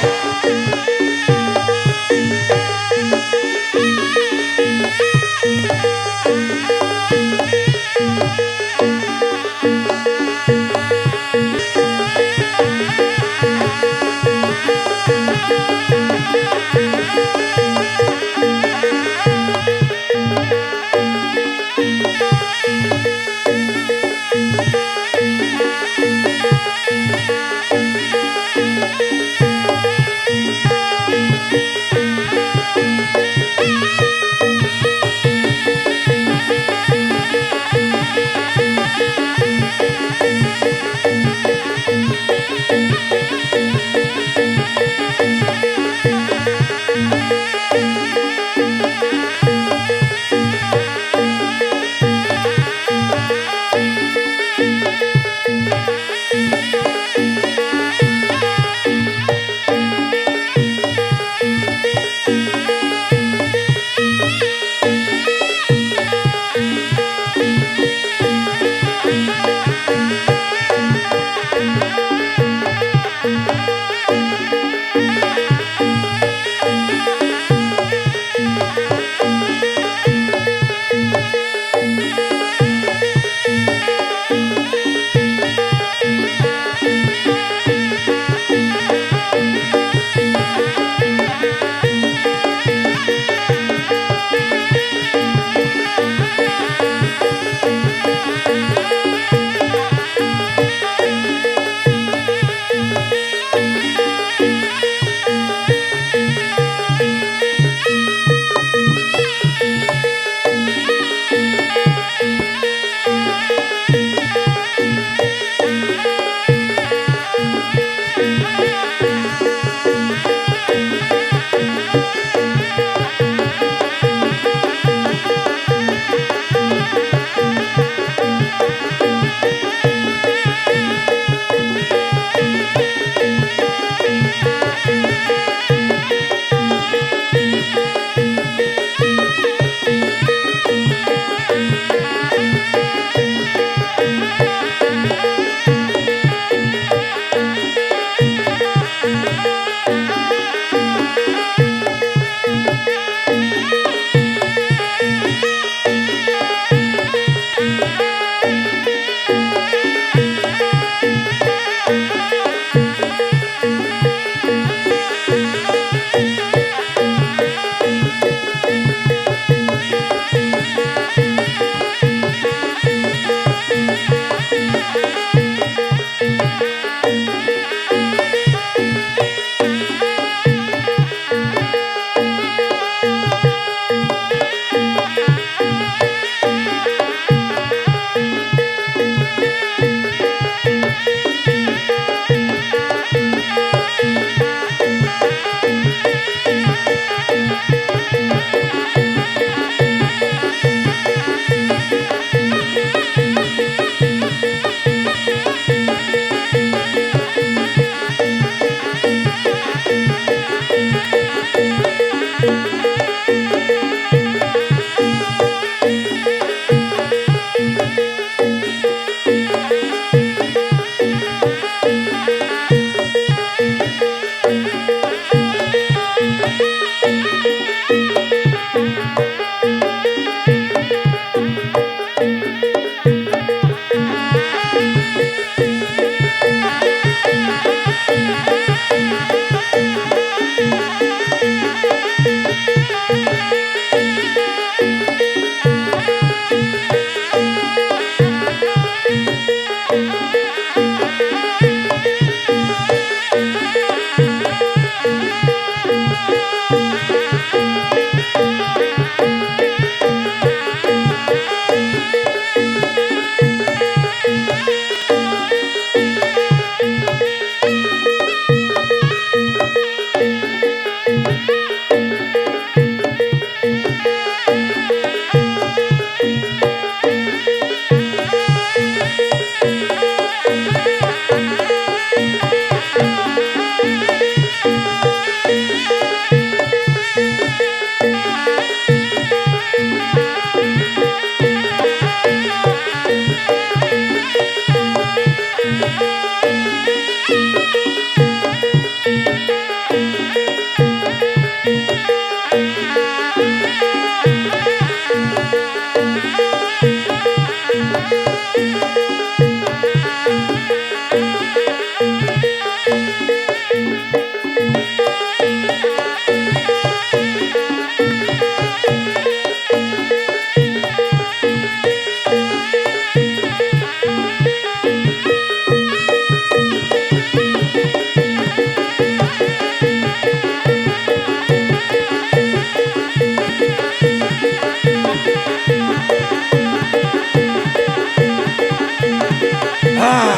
Ah.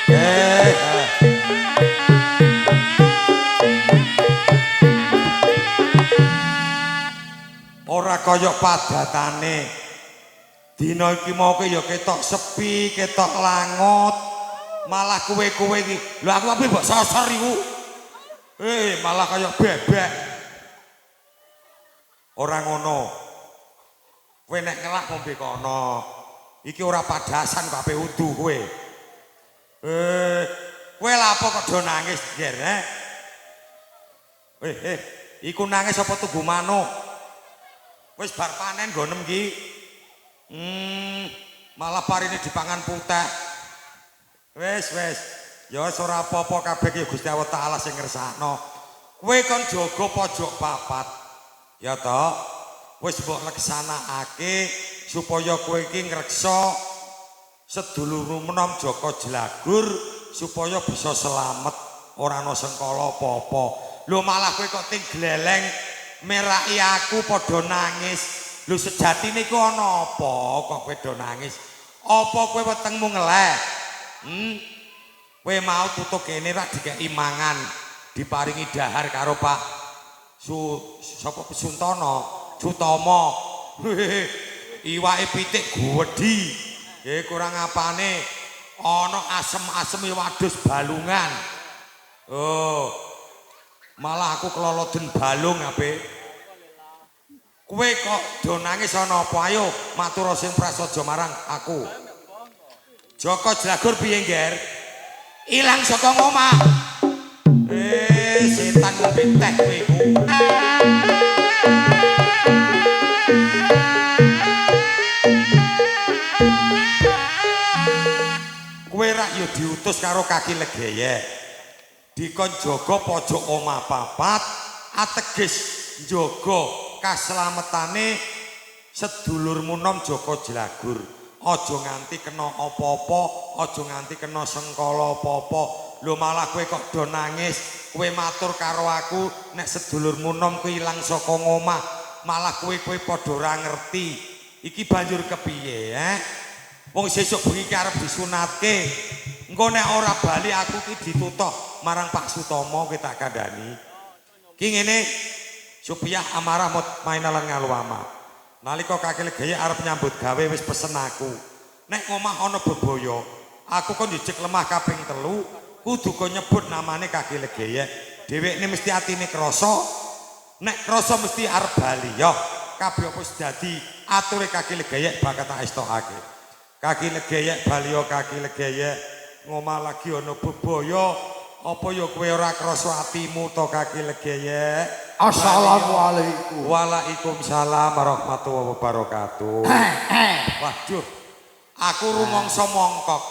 Eh. Ora kaya padatane. Dina iki mau ya ketok sepi, ketok langut. Malah kowe-kowe iki. Lho aku ape mbok sosor iku. Malah kaya bebek. Ora ngono. Kowe nek ngelak ngombe kono. Iki ora padasan kok ape udu kowe. Kowe lha apa kok do nangis, Ger, eh? Iku nangis apa tugu manuk? Wis bar panen nggonem iki. Malah parine dipangan putek. Wis, wis. Ya wis ora apa-apa kabeh ki Gusti Allah Taala sing ngersakno. Kowe kon jaga pojok papat. Ya toh? Wis mbok leksanakake supaya kowe iki ngreksa sedulurmu menom Joko Jlagur supaya bisa selamat ora ana sengkala apa-apa. Lho malah kowe kok ting gleleng meraki aku padha nangis. Lho sejatine iku ana apa kok kowe do nangis? Apa kowe wetengmu ngeleh? Kowe mau tutuk kene ra dikeki mangan, diparingi dahar karo Pak sapa Suntono, Sutomo. Iwake pitik gwedhi. Kurang apane? Ana asem-asem wadus balungan. Oh. Malah aku keloloden balung ape. Kowe kok do nangis ana apa? Ayo matur sing prasaja marang aku. Joko Jlagur piye, Nger? Ilang saka ngomah. Setan ngombe teh kowe iku. Kowe rak ya diutus karo kaki legeyek. Dikon jaga pojok omah papat, ategis njaga kaslametane sedulurmu nom Joko Jlagur. Aja nganti kena apa-apa, aja nganti kena sengkala apa-apa. Lho malah kowe kok do nangis, kowe matur karo aku nek sedulurmu nom kuwi ilang saka ngomah, malah kowe padha ora ngerti. Iki banjur kepiye, eh? Wong sesuk bengi ki arep disunatke. Engko nek ora bali aku ki ditutuh marang Pak Sutomo kowe tak kandhani. Ki ngene, Supiah amarah mutmainah lan ngaluama. Nalika kaki legeye arep nyambut gawe wis pesen aku. Nek ngomah ana bebaya, aku kon njejeg lemah kaping 3, kudu kon nyebut namane kaki legeye. Dhewekne mesti atine krasa. Nek krasa mesti arep bali. Yo, kabeh apa wis dadi ature kaki legeye bakal tak estokake. Kaki legeyek baliyo kaki legeyek ngomah lagi ana bebaya, apa ya kowe ora krasa atimu to kaki legeyek? Assalamualaikum. Waalaikumsalam warahmatullahi wabarakatuh. Waduh, aku rumangsa mongkok,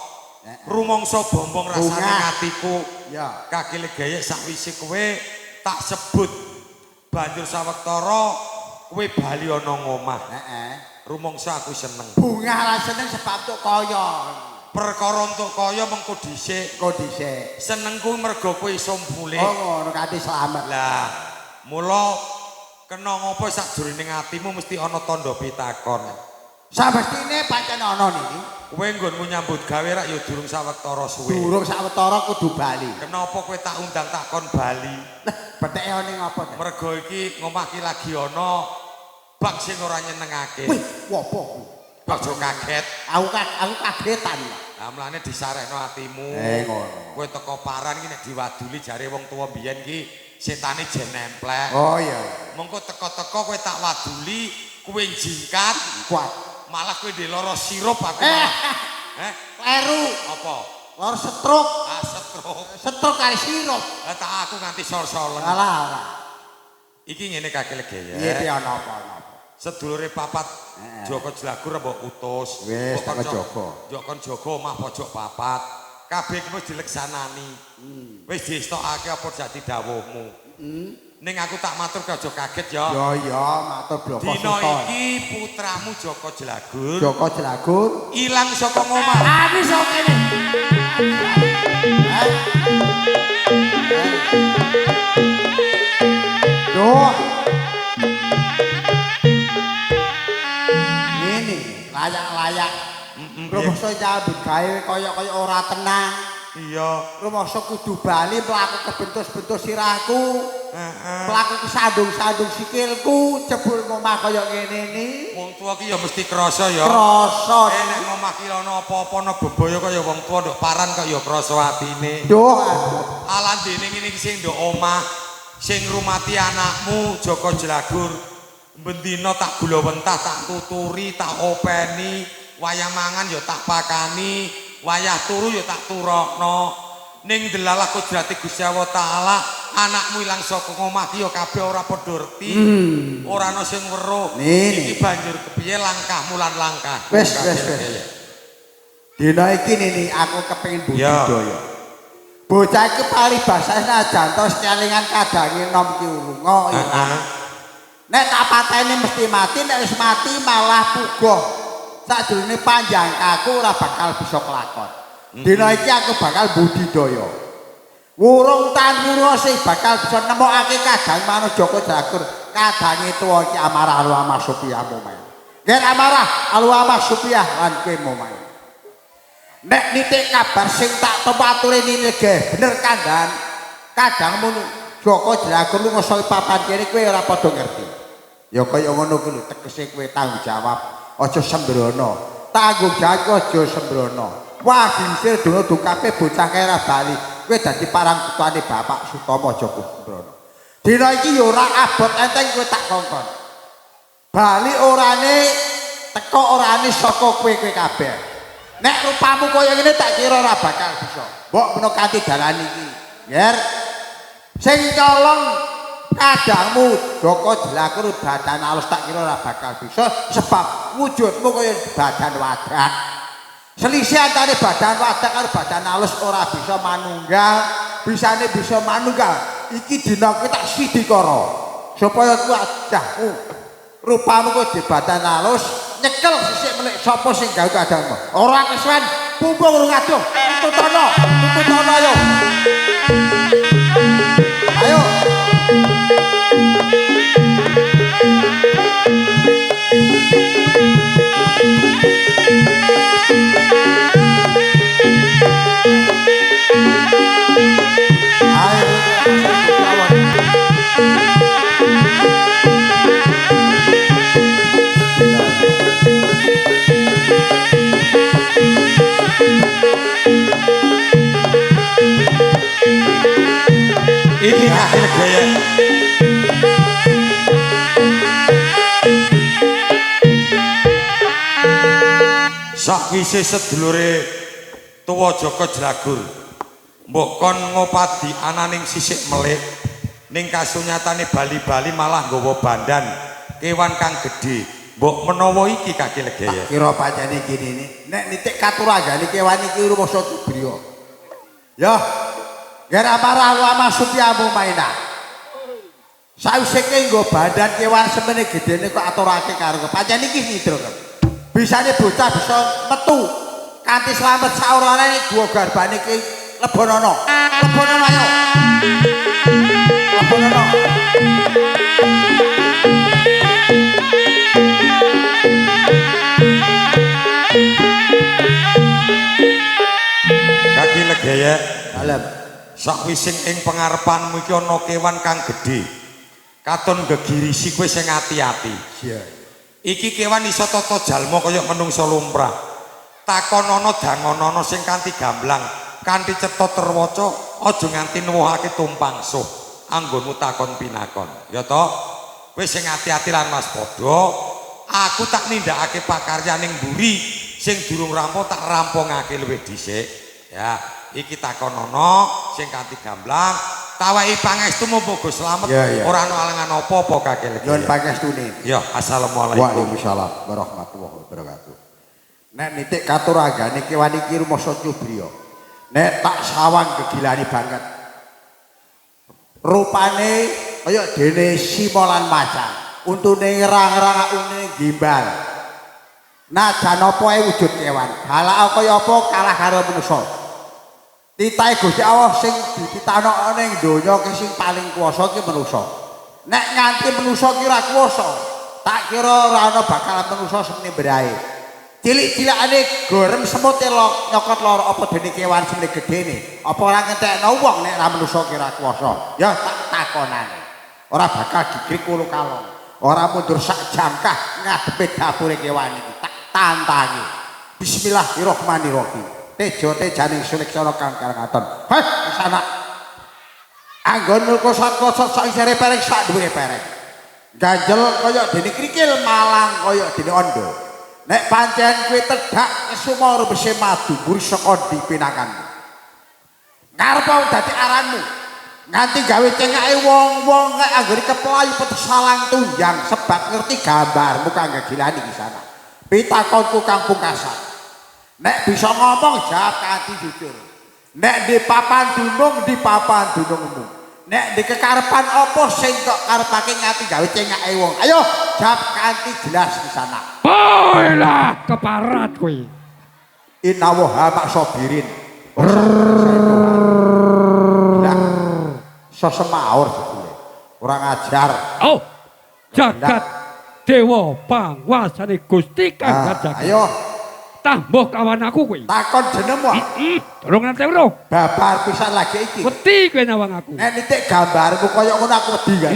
rumangsa bombong rasane atiku. Ya. Kaki legeyek sakwise kowe tak sebut banjur sawetara kowe bali ana ngomah. Rumangsa aku seneng. Bungah lah seneng sebab tuk kaya. Perkara entuk kaya mengko dhisik. Engko dhisik. Senengku mergo kowe iso mulih. Oh ngono kanthi slamet. Lah, mula kena ngopo sakjroning atimu mesti ana tandha pitakon. Samestine pancen ana niki. Kowe nggonmu nyambut gawe rak ya durung sawetara suwe. Durung sawetara kudu bali. Kenapa kowe tak undang tak kon bali? Lah, betheke ning apa ta? Mergo iki ngomah ki lagi ana bak sing ora nyenengake. Wih, apa kuwi? Aja kaget. Aku kagetan. Lah mlane disarehno atimu. Ngono. Kowe teko paran iki nek diwaduli jare wong tuwa mbiyen ki setane jen nemplek. Oh iya. Mengko teko-teko kowe tak waduli, kowe jingkat kuat. Malah kowe ndek lara sirup aku malah. Kleru. Apa? Lara stroke. Ah, stroke. Stroke kali sirup. Lah tak aku nganti sor-solen. Alah, alah. Iki ngene kaki legeye. Piye piye ana apa ana apa. Sedulure papat Joko Jlagur mbok utus. Wis tak jaga. Mbok kon jaga omah pojok papat. Kabeh iki wis dileksanani. Wis diestokake apa dadi dawuhmu. Ning aku tak matur aja kaget ya. Ya ya matur bloko Dina iki putramu Joko Jlagur. Joko Jlagur ilang saka ngomah. Aku iso kene. Duh. Ngene, layak-layak Rumangsa nyambut gawe kaya-kaya ora tenang. Iya. Rumangsa kudu bali mlaku kebentus-bentus sirahku. Heeh. Mlaku kesandung-sandung sikilku, jebul ngomah kaya ngene ni. Wong tuwa ki ya mesti krasa ya. Krasa. Nek ngomah ki ana apa-apa ana bebaya kaya wong tuwa nduk paran kok ya krasa atine. Duh, aduh. Alandene ngene iki sing nduk omah, sing ngrumati anakmu Joko Jlagur. Bendina tak gula wentah, tak tuturi, tak openi, wayah mangan ya tak pakani, wayah turu ya tak turokno. Ning delalah kodrate Gusti Allah Taala, anakmu ilang saka omah ki ya kabeh ora padha reti. Ora ana sing weruh. Iki banjur kepiye langkahmu lan langkah? Wis wis wis. Dina iki nini aku kepengin budidaya. Bocah iki paribasane senajan to sekelingan kadange nom ki lunga ilang. Nek tak pateni mesti mati, nek wis mati malah puguh. Sakjroning panjang kaku ora bakal bisa kelakon. Dina iki aku bakal budidaya. Wurung tan wurung sing bakal bisa nemokake kadang manuk Joko Jlagur. Kadange tuwa iki amarah aluama supiah momae. Ger amarah aluama supiah lan kowe momae. Nek nitik kabar sing tak tempa ature nini ge bener kandhan. Kadangmu Joko Jlagur lunga saka papan kene kowe ora padha ngerti. Ya kaya ngono kuwi lho tegese kowe tanggung jawab aja sembrono. Tanggung jawab aja sembrono. Wah gingsir dono dukape bocah kae ora bali. Kowe dadi parang putane Bapak Sutomo Joko Sembrono. Dina iki ya ora abot enteng kowe tak kongkon. Bali orane teko orane saka kowe-kowe kabeh. Nek rupamu kaya ngene tak kira ora bakal bisa. Mbok menawa kanthi dalan iki. Nger sing nyolong kadangmu Joko Jlagur badan alus tak kira ora bakal bisa sebab wujudmu kaya badan wadak. Selisih antare badan wadak karo badan alus ora bisa manunggal, bisane bisa manunggal. Iki dina kuwi tak sidikara supaya kuwi wajahmu rupamu kok di badan alus nyekel sisik melik sapa sing gawe kadangmu. Ora kesuwen pumpung urung adoh, tutono, tutono ayo. Ayo. Iki akhir gaya. Sakwise sedulure tuwa Joko Jlagur mbok kon ngopadi ananing sisik melik ning kasunyatane bali-bali malah nggawa bandan kewan kang gedhe. Mbok menawa iki kaki legeye. Tak kira pancene kene ini nek nitik katurangane kewan iki rumangsa cubriya. Ya. Ger amarah lama supiamu maina. Sawise ke nggo badan kewan semene gedene kok aturake karo pancen iki sidro. Bisane bocah bisa metu kanthi slamet saorane gua garbane iki lebonono. Lebonono ayo. Lebonono. Kaki legeye. Dalem. Sakwise ing pengarepanmu iki ana kewan kang gedhe. Katon gegirisi kowe sing ati-ati. Iya. Iki kewan iso tata jalma kaya menungsa lumrah. Takonono dangonono sing kanthi gamblang, kanthi cetha terwaca, aja nganti nuwuhake tumpang suh anggonmu takon pinakon. Ya toh? Kowe sing ati-ati lan waspada. Aku tak nindakake pakaryan ning mburi sing durung rampung tak rampungake luwih dhisik. Ya. Iki takonono sing kanthi gamblang, tawahi pangestu muga slamet, ora ana alangan apa-apa kakek. Nyuwun pangestune. Ya, assalamualaikum. Waalaikumsalam warahmatullahi wabarakatuh. Nek nitik katurangane kewan iki rumangsa cubriya. Nek tak sawang gegilani banget. Rupane kaya dene sima lan macan, untune ngerang-ngerang une gimbal. Najan apa ae wujud kewan, galak kaya apa kalah karo manusa. Titahe Gusti Allah sing dititano ning donya ki sing paling kuwasa ki manusa. Nek nganti manusa ki ora kuwasa, tak kira ora ana bakal manusa semene mbrae. Cilik-cilikane gorem semut lo nyokot loro apa dene kewan semene gedene. Apa ora ngentekno wong nek ra manusa kira kuwasa. Ya tak takonane. Ora bakal gigrik kulo kalong. Ora mundur sak jangkah ngadepe dapure kewan iki. Tak tantangi. Bismillahirrahmanirrahim. Tejo tejaning suleksana kang karangaton. Heh, sana. Anggon mulka sak sak isere pereng sak dhuwure pereng. Ganjel kaya dene krikil malang kaya dene ondo. Nek pancen kowe tedhak kesumo rembese madu mburi saka ndi pinakanmu. Ngarepe dadi aranmu. Nganti gawe cengake wong-wong nek anggone keplayu petesalang tunjang sebab ngerti gambarmu kang gegilani di sana. Pitakonku kang pungkasan. Nek bisa ngomong jawab kanthi jujur. Nek di papan dunung di papan dunungmu. Nek di kekarepan apa sing kok karepake nganti gawe cengake wong. Ayo jawab kanthi jelas di sana. Bolah keparat kowe. Innawaha maksobirin. Lah, so semaur jebule. Ora ngajar. Oh, jagat dewa panguwasane Gusti Kang Ah, Jagat. ayo Tambuh kawan aku kowe. takon jenengmu. Durung nate weruh. Babar pisan lagi iki. Wedi kowe nyawang aku. Nek nitik gambarmu kaya ngono aku wedi kan.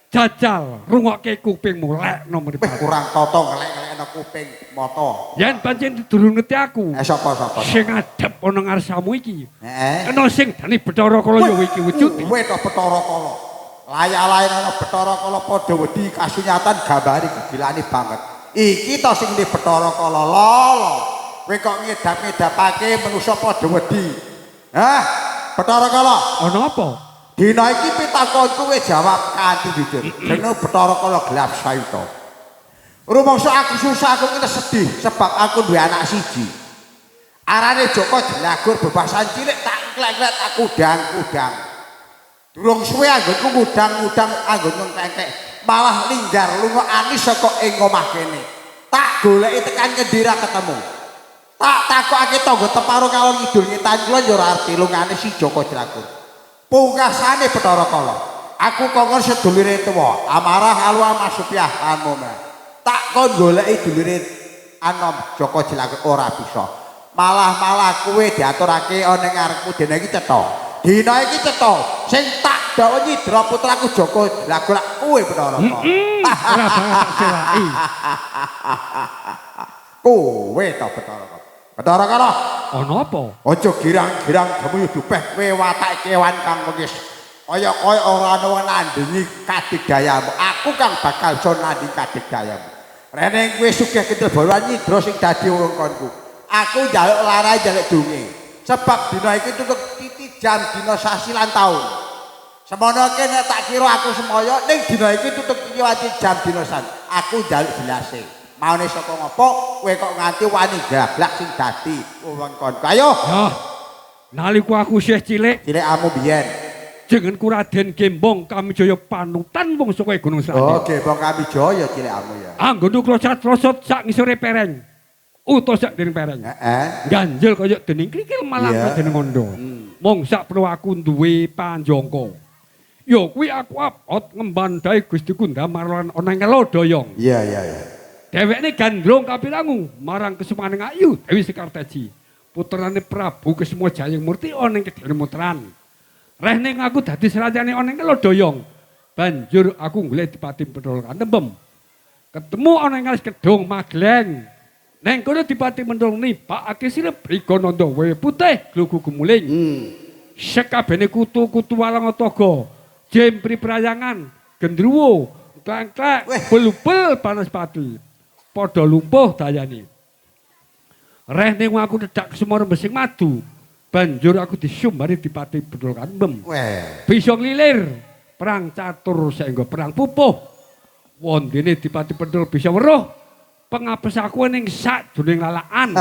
Jajal rungokke kupingmu lekno Wih, mripate. kurang toto ngelek-ngelekno kuping mata. Yen pancen durung ngerti aku. Eh sapa sapa. Sing ngadep ana ngarsamu iki. Heeh. Kena sing dani Bathara Kala ya iki wujude. Kowe to Bathara Kala. Layah-layan ana Bathara Kala padha wedi kasunyatan gambare gegilane banget. Iki to sing di Bathara Kala lolo. Kowe kok ngedap-ngedapake manusa padha wedi. Hah? Bathara Kala, Ana apa? dina iki pitakonku kowe jawab kanthi jujur. Jeneng Bathara Kala gelap sayuta. Rumangsa aku susah aku ngene sedih sebab aku duwe anak siji. Arane Joko Jelagur bebasan cilik tak klek-klek tak kudang-kudang. Durung suwe anggonku ngudang-ngudang anggonku ngkengkek malah linggar lunga anis saka ing omah kene. Tak goleki tekan ngendi ra ketemu. Tak takokake tangga teparo kalor ngidul ngetan kula ya ora arti lungane si Joko Jelagur. Pungkasane Bathara Kala, aku kongkon sedulure tuwa, amarah alwa masupiah lan mome. Tak kon goleki dulure anom Joko Jelagur ora bisa. Malah-malah kowe diaturake ana ngarepku dene iki cetha. Dina iki cetha, sing tak dawa nyidra putraku Joko Jelagur lak kowe Bathara Kala. Ora bakal tak selaki. Kowe to Bathara Kala. Bathara Kala, Ana apa? aja girang-girang gemuyu dupeh kowe watak kewan kang wis kaya-kaya ora ana wong nandingi kadigdayamu. Aku kang bakal iso nandingi kadigdayamu. Rene kowe sugih kentel bawa nyidra sing dadi wewengkonku. Aku njaluk larae njaluk dunge. Sebab dina iki tutuk titi jam dina sasi lan taun. Semono kene tak kira aku semaya ning dina iki tutuk titi wanci jam dina san. Aku njaluk jelase. Maune saka ngopo kowe kok nganti wani gablak sing dadi wewengkonku. Ayo, Ya. Nalika aku isih cilik, cilikamu biyen. jenengku Raden Gembong Kamijaya panutan wong saka Gunung Srandil. Oh, Gembong Kamijaya cilikamu ya. Anggonku krosot-krosot sak ngisore pereng. Utawa sak dening pereng. Heeh. Ganjel kaya dening krikil malah Iya. dening ondo. Mung sak perlu aku duwe panjangka. Ya kuwi aku abot ngembandai Gustiku Ndamar lan ana ing Kelodoyong. Iya, iya, iya. Dhewekne gandrung kapirangu marang kesumaning Ayu Dewi Sekartaji. Putrane Prabu Kesuma Jayeng Murti ana ing Kediri Mutran. Reh ning aku dadi serajane ana ing Kelodoyong. Banjur aku golek Dipati Penthul Kantembem. Ketemu ana ing Alas Kedung Magleng. Neng kono Dipati Penthul nibakake sirep Brigananda wewe putih glugu gumuling. Sekabehane kutu-kutu walang toga, jempri prayangan, gendruwo, klengklek, Weh. belubel banaspati. Padha lumpuh dayane. Reh ning aku tedak semar mesing madu. Banjur aku disumbari Dipati Penthul Kantembem. Weh. Bisa nglilir perang catur saengga perang pupuh. Wondene Dipati Penthul bisa weruh pengapes aku ning sakjroning lalaan.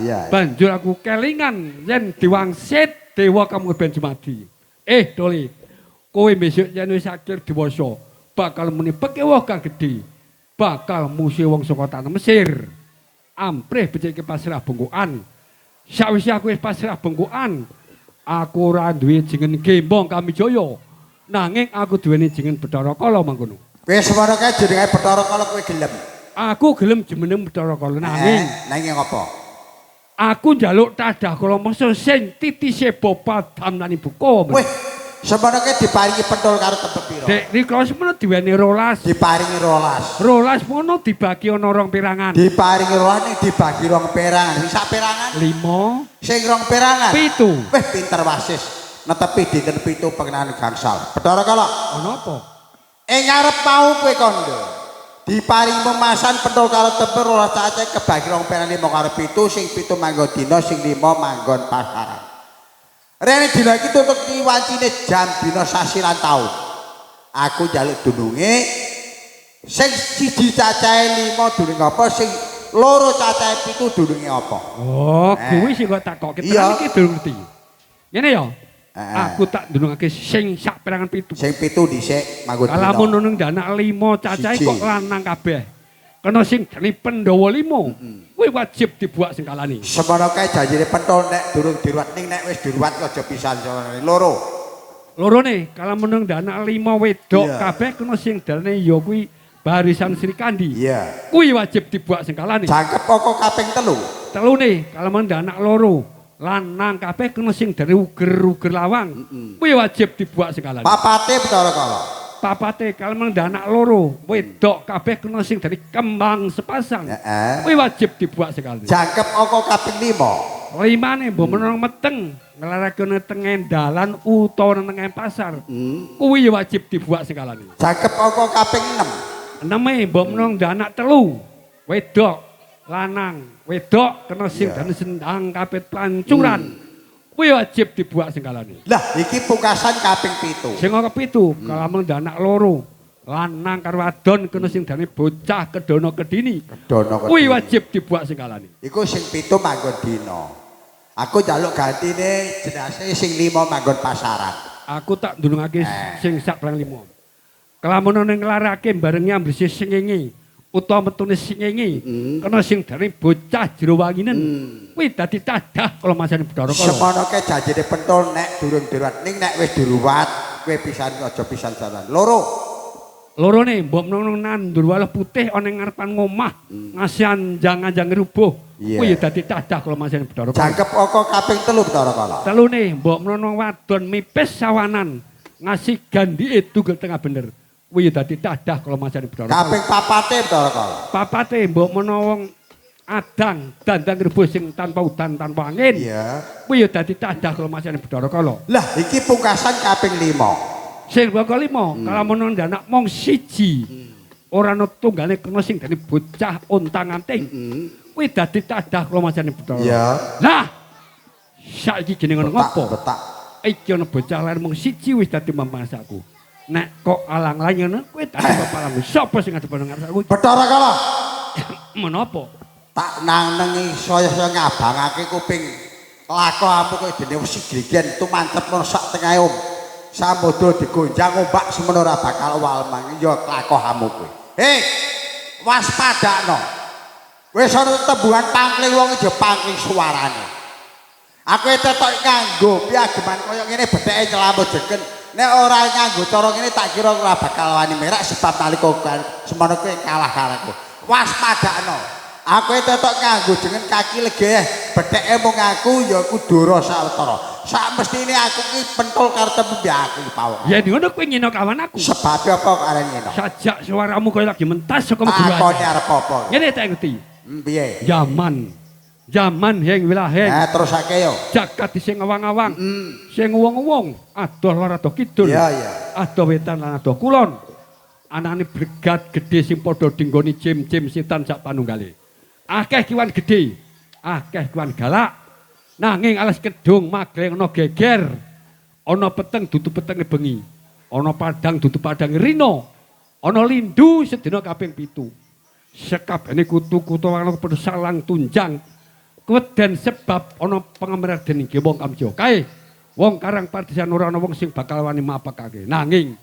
Iya. Banjur aku kelingan yen diwangsit dewa kamu ben jumadi. Eh Doli, kowe besok yen wis akhir dewasa bakal muni pekewuh kang gedhe. Bakal musuh wong saka tanah Mesir. Amprih becike pasrah bengkokan. Sawise aku wis pasrah bengkokan, aku ora duwe jeneng Gembong Kamijaya. Nanging aku duweni jeneng Bathara Kala mangkono. Kowe semono kae jenenge Bathara Kala kowe gelem. Aku gelem jumeneng Bathara Kala nanging Nanging apa? Aku njaluk tadah kala masa sing titise bapa dam lan ibu kowe. Wih, semono ke diparingi pentol karo tempe pira? Dek rikala semono diweni 12. Diparingi 12. 12 mono dibagi ana rong perangan. Diparingi 12 ning dibagi rong perangan. Sing sak perangan? 5. Sing rong perangan? 7. Wih, pinter wasis. Netepi dinten 7 pengenalan gangsal. Bathara Kala. Ana apa? Ing ngarep mau kowe kandha. Diparingi memasan pentol karo tempe 12 cacahe kebagi rong perangan 5 karo 7, sing 7 manggon dina, sing 5 manggon pasaran. Rene dina iki tutuk wancine jam dina sasi lan taun. Aku njaluk dununge sing siji cacahe 5 dununge apa, sing loro cacahe 7 dununge apa. Oh, kuwi sing kok takokke tenan iki durung ngerti. Ngene ya. Aku tak ndunungake sing sak perangan 7. Sing 7 dhisik manggon dina. Kalamun nang danak 5 cacahe kok lanang kabeh. Kena sing jenenge Pandhawa 5. Kuwi wajib dibuak sing kalani. Semono kae janjine pentol nek durung diruwat ning nek wis diruwat aja pisan semono. Loro. Lorone kalamun nang danak 5 wedok kabeh kena sing dalane ya kuwi barisan Sri Kandi. Iya. Kuwi wajib dibuak sing kalani. Jangkep apa kaping 3? Telune kalamun danak loro lanang kabeh kena sing dari uger-uger lawang. Kuwi wajib dibuak sing kalani. Papate Bathara Kala. Papate kalamun danak loro wedok kabeh kena sing dari kembang sepasang. Kuwi wajib dibuak sing kalani. Jangkep apa kaping 5? Limane mbok menawa meteng nglarake nang tengah dalan utawa nang tengah pasar. Kuwi wajib dibuak sing kalani. Jangkep apa kaping 6? Eneme mbok menawa danak 3 wedok lanang wedok kena sing dane sendang kapit pancuran. Kuwi wajib dibuak sing kalani. Lah iki pungkasan kaping 7. Sing kepitu kalamun danak loro lanang karo wadon kena sing dane bocah kedono kedini. Kedono kedini. Kuwi wajib dibuak sing kalani. Iku sing 7 manggon dina. Aku njaluk gantine jenase sing 5 manggon pasaran. Aku tak ndulungake sing sak perang 5. Kelamun ana nglarake bareng nyambrisi sengenge utawa metune sengenge kena sing dari bocah jero wanginen kuwi dadi tadah kala masane Bathara Kala. Semono kae janjine pentol nek durung diruwat ning nek wis diruwat kowe pisan aja pisan jalan. Loro. Lorone mbok menawa nandur waluh putih ana ing ngarepan omah ngasih anjang-anjang rubuh kuwi dadi tadah kala masane Bathara Kala. Jangkep aka kaping 3 Bathara Kala. Telune mbok menawa wadon mipis sawanan ngasih gandike tugel tengah bener. Kuwi dadi tadah kala masane Bathara Kala. Kaping papate Bathara Kala. Papate mbok menawa adang dandang rebus sing tanpa udan tanpa angin. Iya. Kuwi dadi tadah kala masane Bathara Kala. Lah iki pungkasan kaping 5. Sing baka 5 kalamun ndanak mung siji. Ora ana tunggale kena sing dadi bocah ontang-anting. Kuwi dadi tadah kala masane Bathara. Iya. Lah saiki jenenge ngono ngopo? Betak. Iki ana bocah lair mung siji wis dadi mamasaku. Nek kok alang-alang ngono kowe dadi bapak. Sapa sing ngadep nang ngarepku? Bathara Kala. Menapa? Tak nanengi saya-saya ngabangake kuping lakohamu kowe dene wesi grigen tumancep nang sak tengahe om. Samudra digonjang ombak semono ora bakal walmang ya lakohamu kowe. Hei, waspadakno. Wis ana tembungan pangkling wong aja pangkling suarane. Aku tetok nganggo piageman kaya ngene betheke nyelamu jegen. Nek ora nganggo cara ngene tak kira ora bakal wani merak sebab nalika semono kowe kalah karo aku. Waspadakno. Aku tetok nganggo jeneng kaki legeh, betheke mung aku ya iku Dara Sawetara. Sak mestine aku ki pentol karo tembe aku iki pawon. Ya ngono kowe ngino kawan aku. Sebab apa kok arep ngino? Sajak suaramu kaya lagi mentas saka guru. Takone arep apa? Ngene tak ngerti. Piye? Zaman. Zaman heng wilaheng. Nah, terusake yo. Jagat sing awang-awang. Sing wong-wong adoh lor adoh kidul. Iya, iya. Adoh wetan lan adoh kulon. Anane bregat gedhe sing padha dinggoni jim-jim setan sak panunggale. Akeh kiwan gedhe, akeh kiwan galak. Nanging alas kedung magleng ana geger. Ana peteng dudu petenge bengi. Ana padang dudu padange rina. Ana lindu sedina kaping 7. Sekabehane kutu-kutu ana padha salang tunjang. Keweden sebab ana pangamerah dening wong Kamjo. Kae wong Karang Partisan ora ana wong sing bakal wani mapakake. Nanging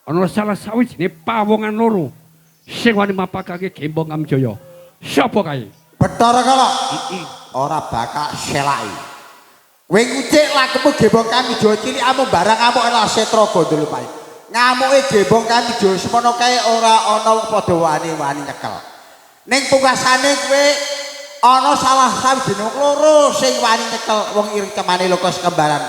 ana salah sawijine pawongan loro sing wani mapakake Gembong Kamjaya. Sapa kae? Bathara Kala. Ora bakal selaki. Kowe ngucik lakumu Gembong Kamjaya cilik amung barang amuk ela setra gondol pae. Ngamuke Gembong Kamjaya semono kae ora ana wong padha wani-wani nyekel. Ning pungkasane kowe ana salah sawijining loro sing wani nyekel wong ireng cemane loka sekembaran.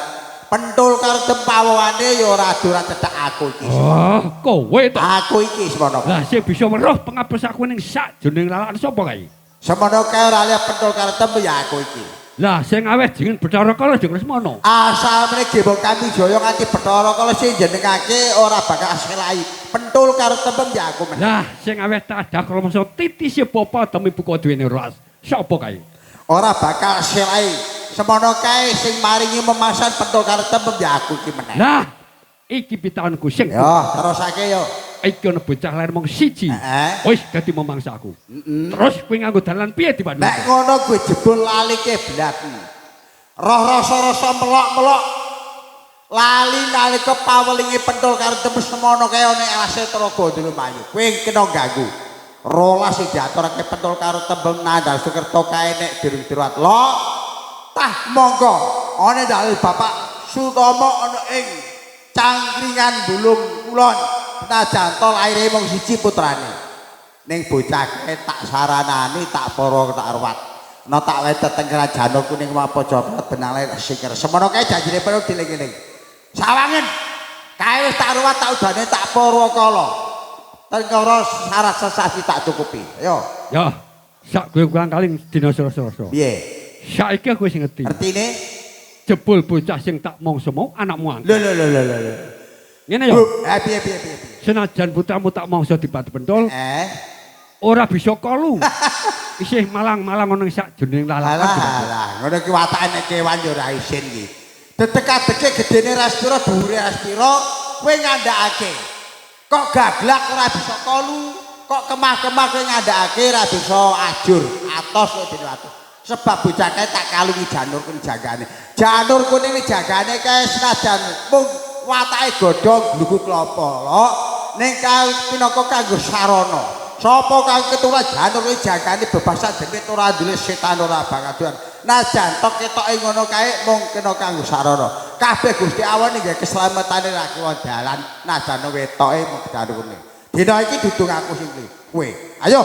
Pentul karo tempawane ya ora ora cethak aku iki. Oh, kowe to. Aku iki semono. Lah sing bisa weruh pengapes aku ning sak jroning lalakan sapa kae? Semono kae ora liya pentul karo tem ya aku iki. Lah sing aweh jeneng Bathara Kala jeneng semono. Asal mrene Gembong Kamijaya nganti Bathara Kala sing jenengake ora bakal aselai. Pentul karo tembem ya aku meneh. Lah sing aweh tadah kromasa titise bapa demi buka duwene ras. Sapa kae? Ora bakal selai. Semono kae sing maringi memasan pentul karo tembem ya aku iki meneh. Lah iki pitakonku sing Yo, terusake yo. Iki ana bocah lair mung siji. Heeh. Wis dadi memangsa aku. Terus kowe nganggo dalan piye dibanding? Nek ngono kowe jebul lali kiblatmu. Roh rasa-rasa melok-melok lali nalika pawelinge pentul karo tembem semono kae ana alase Telaga Dermayu. Kowe kena ganggu. Rolas sing diaturake pentul karo tembem nandhang Sukerto kae nek durung diruwat. Lo tah monggo ana dalil Bapak Sutomo ana ing Cangkringan Bulung Kulon. Senajan to laire mung siji putrane. Ning bocah kae tak saranani, tak para tak ruwat. Ana tak wae teteng kerajaan kuning apa Jawa benang lair singker. Semono kae janjine perlu dieling-eling. Sawangen kae wis tak ruwat tak udane tak Purwakala. Tengkara syarat sesasi tak cukupi. Ayo. Ya, sak kowe kurang kaling dina Selasa. Piye? Saiki aku wis ngerti. Ngertine? Jebul bocah sing tak mangsa mau anakmu angkat. Lho lho lho lho lho. Ngene ya. Piye piye piye. Senajan putramu tak mangsa dipati pentol, ora bisa kolu. Isih malang-malang ana sak jroning lalakan. Alah, ngono ki watake nek kewan ya ora isin ki. Dedek-adeke gedene Raspira, dhuwure Raspira, kowe ngandhakake. Kok gaglak ora bisa kolu, kok kemah-kemah kowe ngandhakake ora bisa ajur, atos kok dene atos. Sebab bocah kae tak kalungi janur kuning jagane. Janur kuning jagane kae senajan mung watake godhong glugu klapa lho, ning kae pinaka kanggo sarana. Sapa kang keturunan janur kuwi jagane bebasan demit ora duwe setan ora bangaduan. Najan tok ketoke ngono kae mung kena kanggo sarana. Kabeh Gusti Allah nggih keslametane ra kiwa dalan najan wetoke mung janur kuning. Dina iki dudung aku sing kowe. Ayo.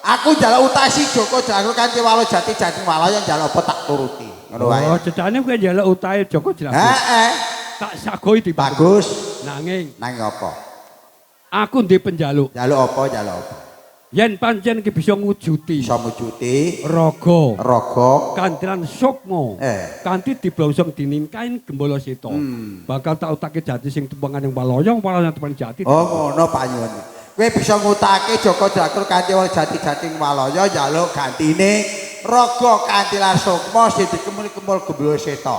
Aku njaluk utasi Joko Jlagur kanthi Walo Jati Jati Walaya njaluk apa tak turuti. Ngono wae. Oh, cetane kowe njaluk utahe Joko Jlagur. Heeh. Tak sagoi di bagus. Nanging nanging apa? Aku ndek penjaluk. Njaluk apa? Njaluk apa? Yen pancen ki bisa ngwujudi. Bisa ngwujudi raga. Raga kanthi sukma. Kanthi diblongsong dening kain Gembala Seta. Bakal tak utake jati sing tumpangan ing Walaya, Walaya tumpangan jati. Oh, ngono panyuwun. Kowe bisa ngutake Joko Jlagur kanthi Jati-jati Walaya njaluk gantine raga kanthi sukma sing dikemul-kemul Gembala Seta.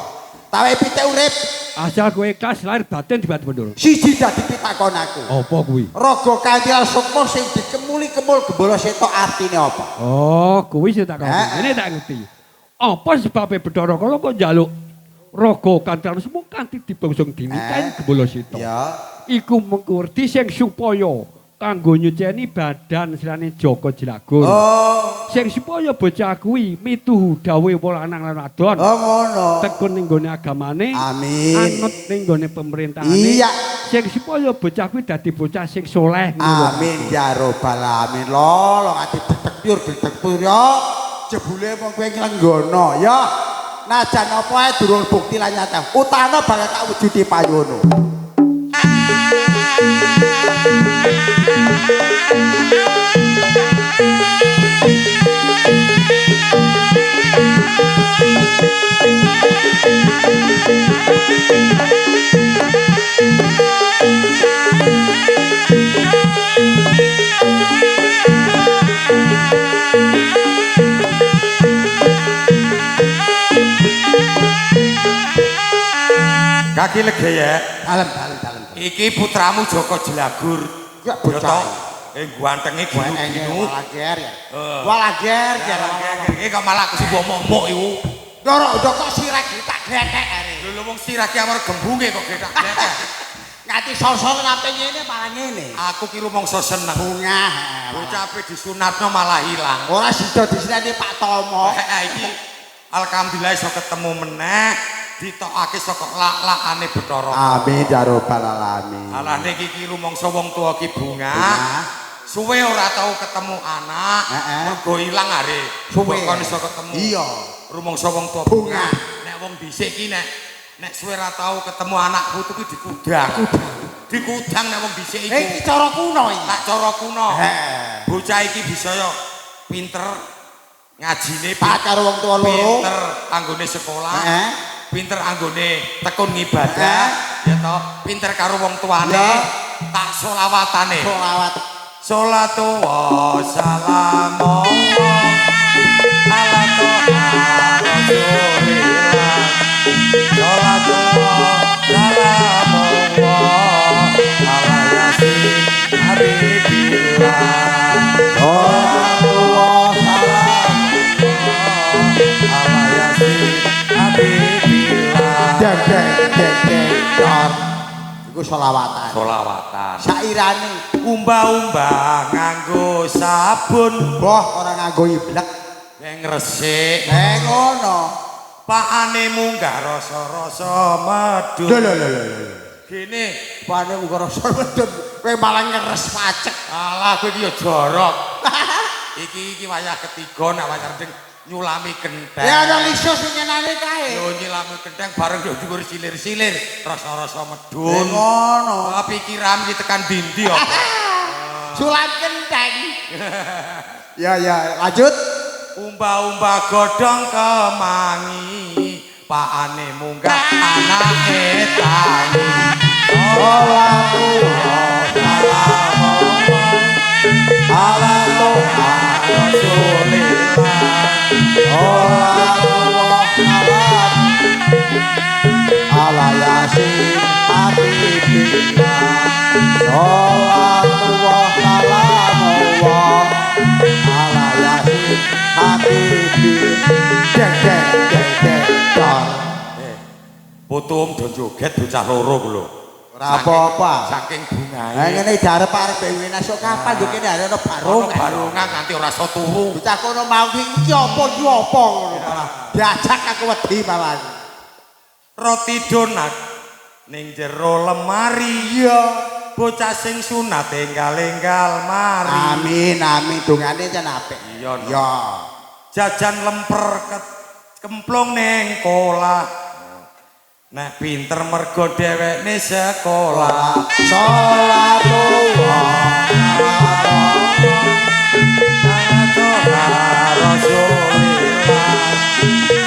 Tawe pitik urip. Asal kowe ikhlas lahir batin dibati pendul. Siji dadi pitakon aku. Apa kuwi? Raga kanthi sukma sing dikemuli-kemul Gembala Seta artine apa? Oh, kuwi sing tak ngerti. Ini tak ngerti. Apa sebabe Bathara Kala kok njaluk raga kanthi sukma kanthi dibongsong dening kain Gembala Seta? Ya. Iku mengkurdi sing supaya kanggo nyuceni badan sirane Joko Jlagur. Oh. Sing supaya bocah kuwi mituhu dawuhe wong lanang lan wadon. Oh ngono. Tekun ning gone agamane. Amin. Anut ning gone pemerintahane. Iya. Sing supaya bocah kuwi dadi bocah sing soleh. Amin ya robbal alamin. Lho, lho ati detek pur ya. Jebule wong kowe nglenggono ya. Najan apa ae durung bukti lan nyata. Utana bakal tak wujudi payono. Kaki lege ya. Dalem dalem dalem. Iki putramu Joko Jlagur. Ya bocah. Gantenge ginu-ginu. Walager ya. Walager ya. Iki kok malah aku sing momok iku. Ndoro kok sirah tak gletek are. Lho wong sirah ki awar gembunge kok gletek-gletek. Ngati sol-sol sampe ngene malah ngene. Aku ki rumangsa seneng. Bungah. Bocah ape disunatno malah ilang. Ora sida disunatne Pak Tomo. Heeh iki alhamdulillah iso ketemu meneh. Ditokake saka lak-lakane Bathara. Amin ya robbal alamin. Alah niki ki rumangsa wong tuwa ki bungah. Suwe ora tau ketemu anak, mergo ilang are. Suwe. Kon iso ketemu. Iya. Rumangsa wong tuwa Bunga. Nek wong dhisik ki nek suwe ora tau ketemu anak putu ki dikudang. Dikudang nek wong dhisik iku. Iki cara kuno iki. Tak cara kuno. Heeh. Bocah iki bisa yo pinter ngajine, Pak karo wong tuwa loro. pinter anggone sekolah. Heeh. Pinter anggone tekun ngibadah, ya toh, pinter karo wong tuane. Tak solawatane. Solawat. Salatu wa salamu ala toha rasulillah. Salatu wa salamu ala yasin habibillah. Salatu wa salamu ala yasin habibillah. Deng deng deng deng dor. Iku solawatan. Solawatan. Sairane umbah-umbah nganggo sabun. Boh ora nganggo iblek. Ning resik. Ngono. Pakane munggah rasa-rasa medun. Lho lho lho lho. Gene pakane munggah rasa medun. Kowe malah ngeres pacek. Alah kowe iki ya jorok. Iki wayah ketiga nek wayah rendeng nyulami genteng. Ya ana lisus nyenane kae. Yo nyulami genteng bareng yo dhuwur silir-silir rasa-rasa medun. Ngono. Ah pikiran iki tekan dindi apa? Sulam genteng. Ya ya, lanjut. Umbah-umbah godhong kemangi, pakane munggah anake tangi. Salatu ala toha rasulillah. Ala yasin habibillah. Salatu wa salamu ala yasin habibillah. Deng deng deng deng dor. Putu om do joget bocah loro ku lho. Ora apa-apa. Saking bungae. Ha ngene diarep-arep dhewe esuk kapan yo kene arep ana barongan. Barongan nganti ora iso turu. Bocah kono mau iki apa iki apa ngono malah. Diajak aku wedi malah. Roti donat ning jero lemari. Iya. Bocah sing sunat enggal-enggal mari. Amin amin dongane jan apik. Iya. Iya. Jajan lemper kemplung ning kolah. Nek pinter mergo dhewekne sekolah. Salatullah ala rasulillah.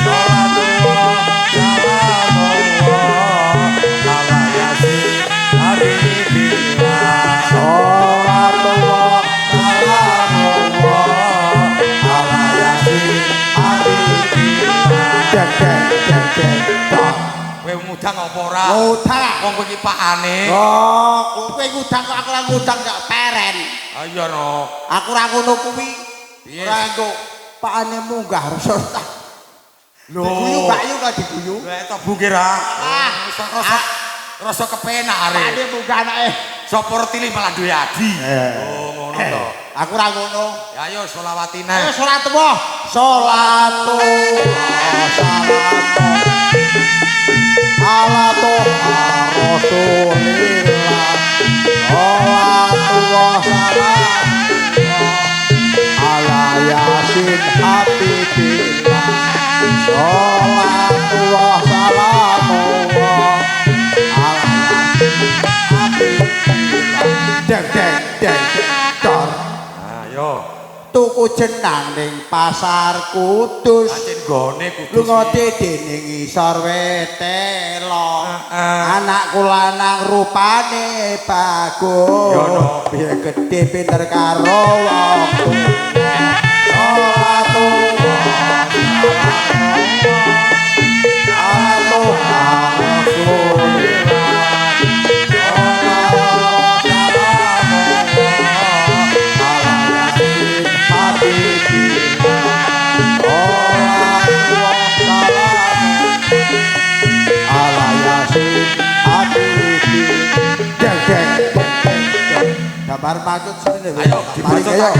Salatullah salamullah ala yasin habibillah. Salatullah salamullah ala yasin habibillah. Deng deng deng deng. Kowe ngudang apa ora? Ngudang. Wong kowe iki pakane. Oh, kowe ngudang kok aku ora ngudang gak peren. Ha iya no. Aku ora ngono kuwi. Ora engko pakane munggah rasa ta. Lho, diguyu Mbak Yu kok diguyu. Lha to bungkir ah. Rasa rasa kepenak are. Pakane munggah anake. Sapa retili malah duwe adi. Oh, ngono to. Aku ora ngono. Ya ayo selawatine. Ayo salat wae. Salatu salamu ala toha rasulillah. Salatu wa salam ala yasin habibillah. Salatu wa salamu ala yasin habibillah. Deng deng deng dor. Ayo tuku jenang ning pasar Kudus. Pancen gone Kudus. Lunga dene ngisor wetelo. Anakku lanang rupane bagus. Piye gedhe pinter karo wong tuwa. Salatu Gambar patut sini. Ayo dibaca. Ayo.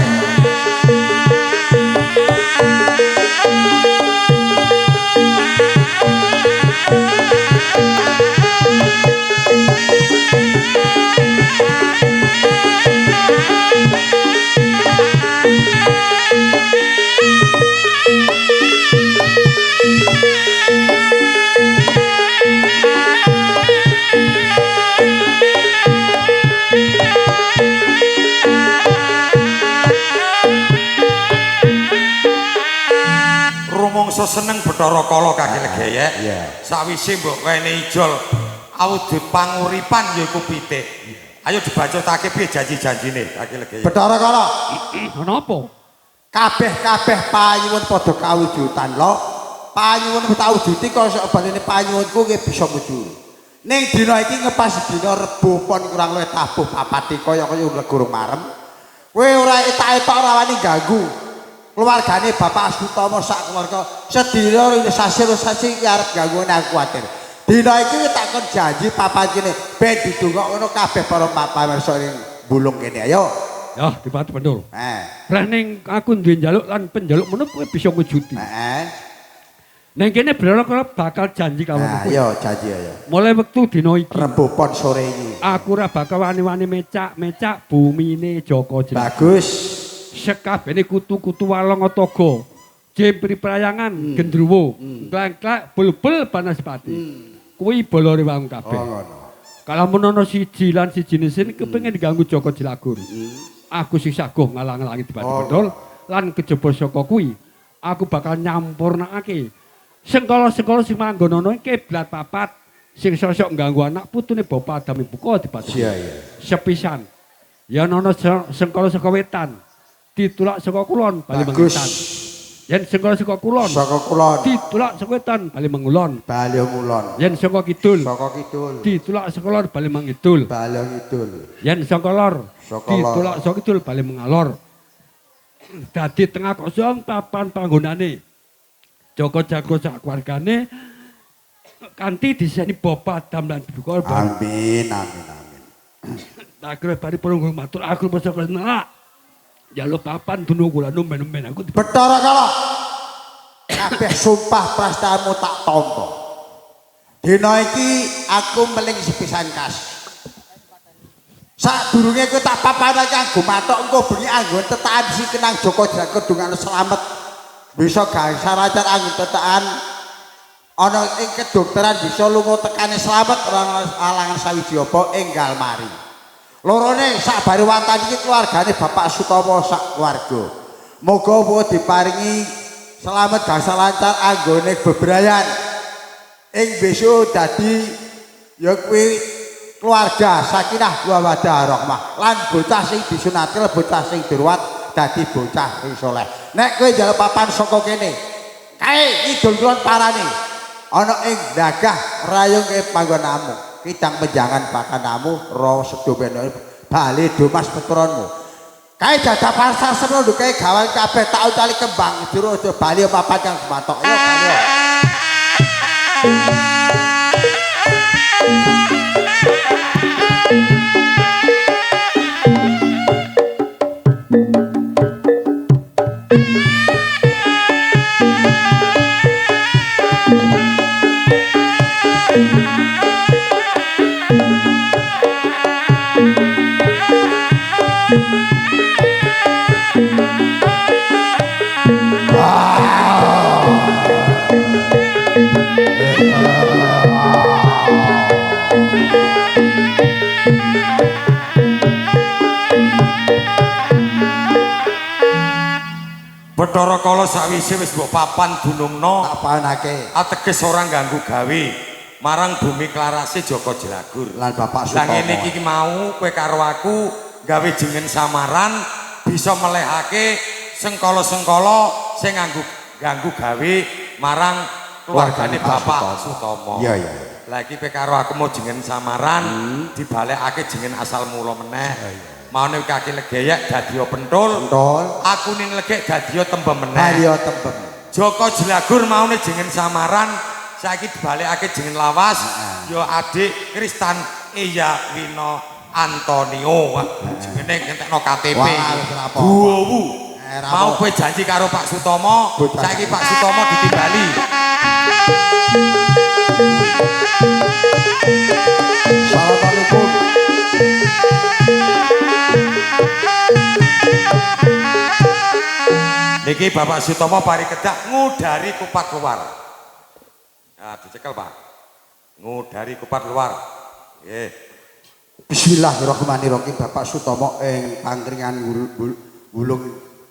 Rumangsa seneng Bathara Kala kaki legeyek. Iya. Sawise mbok wene ijol awujud panguripan yaiku pitik. Ayo dibacotake piye janji-janjine kaki legeyek. Bathara Kala, Ana apa? kabeh-kabeh panyuwun padha kawujudan lho. Panyuwun tak wujuti kok sok balene panyuwunku nggih bisa mujur. Ning dina iki ngepas dina Rebo pon kurang luwih tabuh papat kaya-kaya legurung marem. Kowe ora etak-etok ora wani ganggu. Keluargane Bapak Sutomo sak keluarga sedina sasi iki arep ganggu aku kuwatir. Dina iki tak kon janji papan kene ben didongakno ngono kabeh para pamirsa ning bulung kene. Ayo. Ya, dipati Pentul. Eh. Reh ning aku duwe njaluk lan penjaluk menep kowe bisa ngwujudi. Heeh. Ning kene Bathara Kala bakal janji karo Nah, kowe. ayo janji ayo. Mulai wektu dina iki Rebo pon sore iki. aku ora bakal wani-wani mecak-mecak bumine Joko Jelagur. Bagus. Sekabehane kutu-kutu walong otoga, jempri prayangan, gendruwo, klangklak, bulbul banaspati. Kuwi bala rewang kabeh. Oh ngono. Kalamun ana siji lan siji sing kepengin diganggu Joko Jelagur. Aku sing saguh ngalang-alangi dibati Oh. Pentul lan kejaba saka kuwi aku bakal nyampurnakake sengkala-sengkala sing manggon ana ing kiblat papat sing sosok ngganggu anak putune Bapak Adam Ibu dibati. Iya iya. Sepisan. Yen ana sengkala saka wetan ditulak saka kulon bali Bagus. mengetan. Yen sengkala saka kulon Saka kulon. ditulak saka wetan bali mengulon. Bali ngulon. Yen saka kidul Saka kidul. ditulak saka lor bali mengidul. Bali ngidul. Yen saka lor Saka lor. ditulak saka kidul bali mengalor. Dadi tengah kosong papan panggonane. Joko jago sak keluargane kanthi diseni Bapak Adam lan Ibu Korban. Amin amin amin. Akhire bari perunggu matur aku masa kena. Jaluk papan dunung kula numben-numben aku Bathara Kala. Kabeh sumpah prastamu tak tampa. Dina iki aku meling sepisan kas. Sadurunge kowe tak papanake anggo mathok engko bengi anggo tetakan si kenang Joko Jelagur dongakno slamet. Bisa gangsar acar anggo tetakan ana ing kedokteran bisa lunga tekane slamet ora alangan sawiji apa enggal mari. Lorone sak bare wantan iki keluargane Bapak Sutomo sak keluarga. Moga-moga diparingi selamat gangsal lancar anggone bebrayan. Ing besok dadi ya kuwi keluarga sakinah wa mawaddah warahmah lan bocah sing disunati lan bocah sing diruwat dadi bocah sing saleh. Nek kowe njaluk papan saka kene, kae kidul kulon parane ana ing Dagah rayung ke panggonamu. Kidang menjangan pakanamu ro sedo beno bali domas petronmu. Kae jajah pasar semono kae gawan kabeh tak ucali kembang jero aja bali papan kang matok. Ayo bali. Bathara Kala sawise wis mbok papan dunungno Tak panake ateges ora ganggu gawe marang bumi klarase Joko Jelagur. lan Bapak Lah Sutomo. ngene iki mau kowe karo aku gawe jeneng samaran bisa melehake sengkala-sengkala sing nganggo ganggu gawe marang keluargane Bapak Sutomo. Iya iya. Lah iki kowe karo aku mau jeneng samaran dibalekake jeneng asal mula meneh. Maune kaki legeyek dadi pentul. Pentol. Aku ning legek dadi tembem meneh. Bali tembem. Joko Jelagur maune jeneng samaran saiki dibalekake jeneng lawas ya adik Kristan Eya Wino Antonio. Jenenge ngentekno KTP. Wah, wis ora apa-apa. Buwowu. Ra Mau apa-apa. kowe janji karo Pak Sutomo, Bocah. saiki Pak Sutomo ditimbali. Assalamualaikum. Niki Bapak Sutomo pari kedak ngudari kupat luar. Nah, dicekel Pak. Ngudari kupat luar. Nggih. Bismillahirrahmanirrahim. Bapak Sutomo ing pangkringan Wulung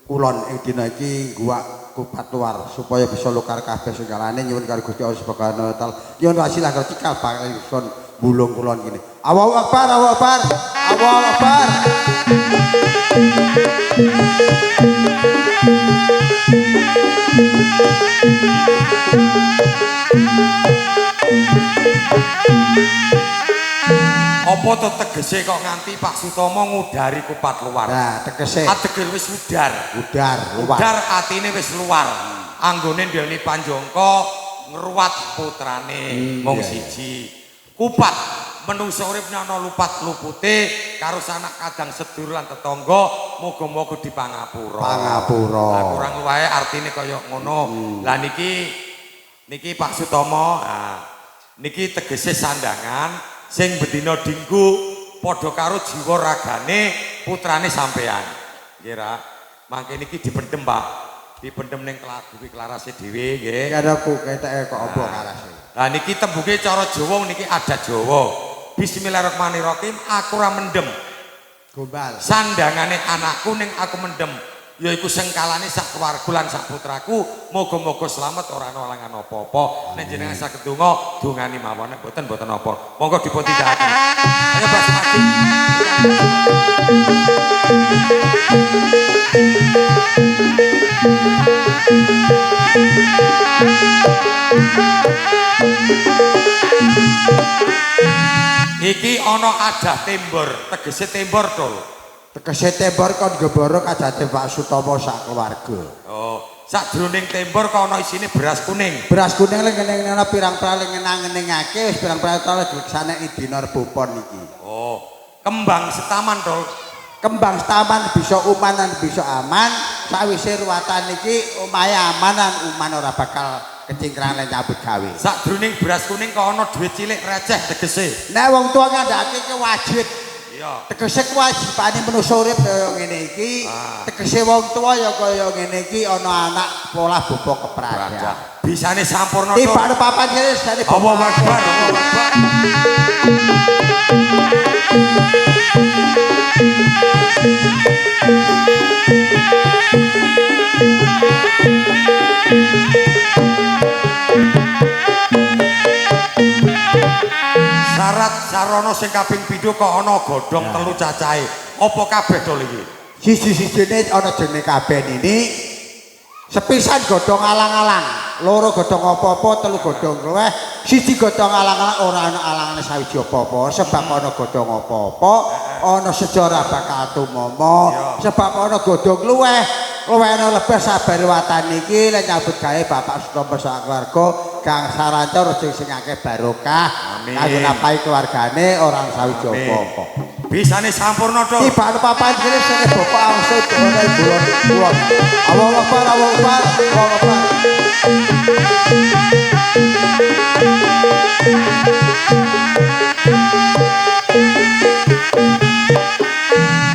Kulon ing dina iki guwak kupat luar supaya bisa lukar kabeh sengkalane nyuwun karo Gusti Allah Subhanahu wa taala. Nyuwun wasilah karo cikal bakal ingsun bulung kulon kene. Allahu Akbar, Allahu Akbar. Allahu Akbar. Apa to tegese kok nganti Pak Sutomo ngudari kupat luar? Nah, tegese Ategese wis udar. udar luar. Udar atine wis luar. Anggone ndene panjangka ngruwat putrane mung siji. Kupat menungso urip ana lupat lupute karo sanak kadang sedulur lan tetangga muga-muga dipangapura. Pangapura. Lah kurang luwahe artine kaya ngono. Lah niki niki Pak Sutomo, nah, niki tegese sandangan sing bedina dinggo padha karo jiwa ragane putrane sampean. Nggih ra? Mangke niki dipendhem, Pak. Dipendhem ning kuwi klarase dhewe nggih. Karo ku keteke kok apa karase. Lah niki tembuke cara Jawa niki adat Jawa. Bismillahirrahmanirrahim, aku ora mendem. Gombal. Sandangane anakku ning aku mendem. Yaiku sengkalane sak keluarga lan sak putraku, moga-moga slamet ora ana alangan apa-apa. Nek jenengan saged donga, dongani mawon, nek boten boten apa. Monggo dipun tindakaken. Ayo Pak Sumadi. Iki ana adah tembor, tegese tembor dol. Tegese tembor kon geboro kajate Pak Sutomo sak keluarga. Oh, sakjroning tembor kok ana isine beras kuning. Beras kuning lek ngene-ngene pirang-pirang ngenang-ngenengake wis pirang-pirang ta dileksane dina Rebo Pon iki. Oh, kembang setaman dol. Kembang setaman bisa uman lan bisa aman, sawise ruwatan iki omahe aman lan uman ora bakal kecingkran lan nyambut gawe. Sakjroning beras kuning kok ana dhuwit cilik receh tegese. Nek wong tuwa ngandhake ki wajib. Iya. Tegese kewajibane manusa urip kaya ngene iki, tegese wong tuwa ya kaya ngene iki ana anak pola bapa kepraja. Bisane sampurna. Tibane papan kene jane Allahu Akbar, Allahu Akbar. Syarat sarana sing kaping pindho kok ana godhong telu cacahe. Apa kabeh dol iki? Siji-sijine ana jenenge kabeh ini. Sepisan godhong alang-alang, loro godhong apa-apa, telu godhong luweh, siji godhong alang-alang ora ana alangane sawiji apa-apa, sebab ana godhong apa-apa, ana sejarah bakal tumama, sebab ana godhong luweh, luweh ana lebih sabar watan iki lek nyambut gawe Bapak Sutomo sak keluarga kang saranca rejeng sing akeh barokah, kanggo napahi keluargane ora ana sawiji apa-apa. Bisane sampurna to. Tibane papan kene sing bapak angsa ana bulan kulon. Allahu Akbar, Allahu Akbar, Allahu Akbar.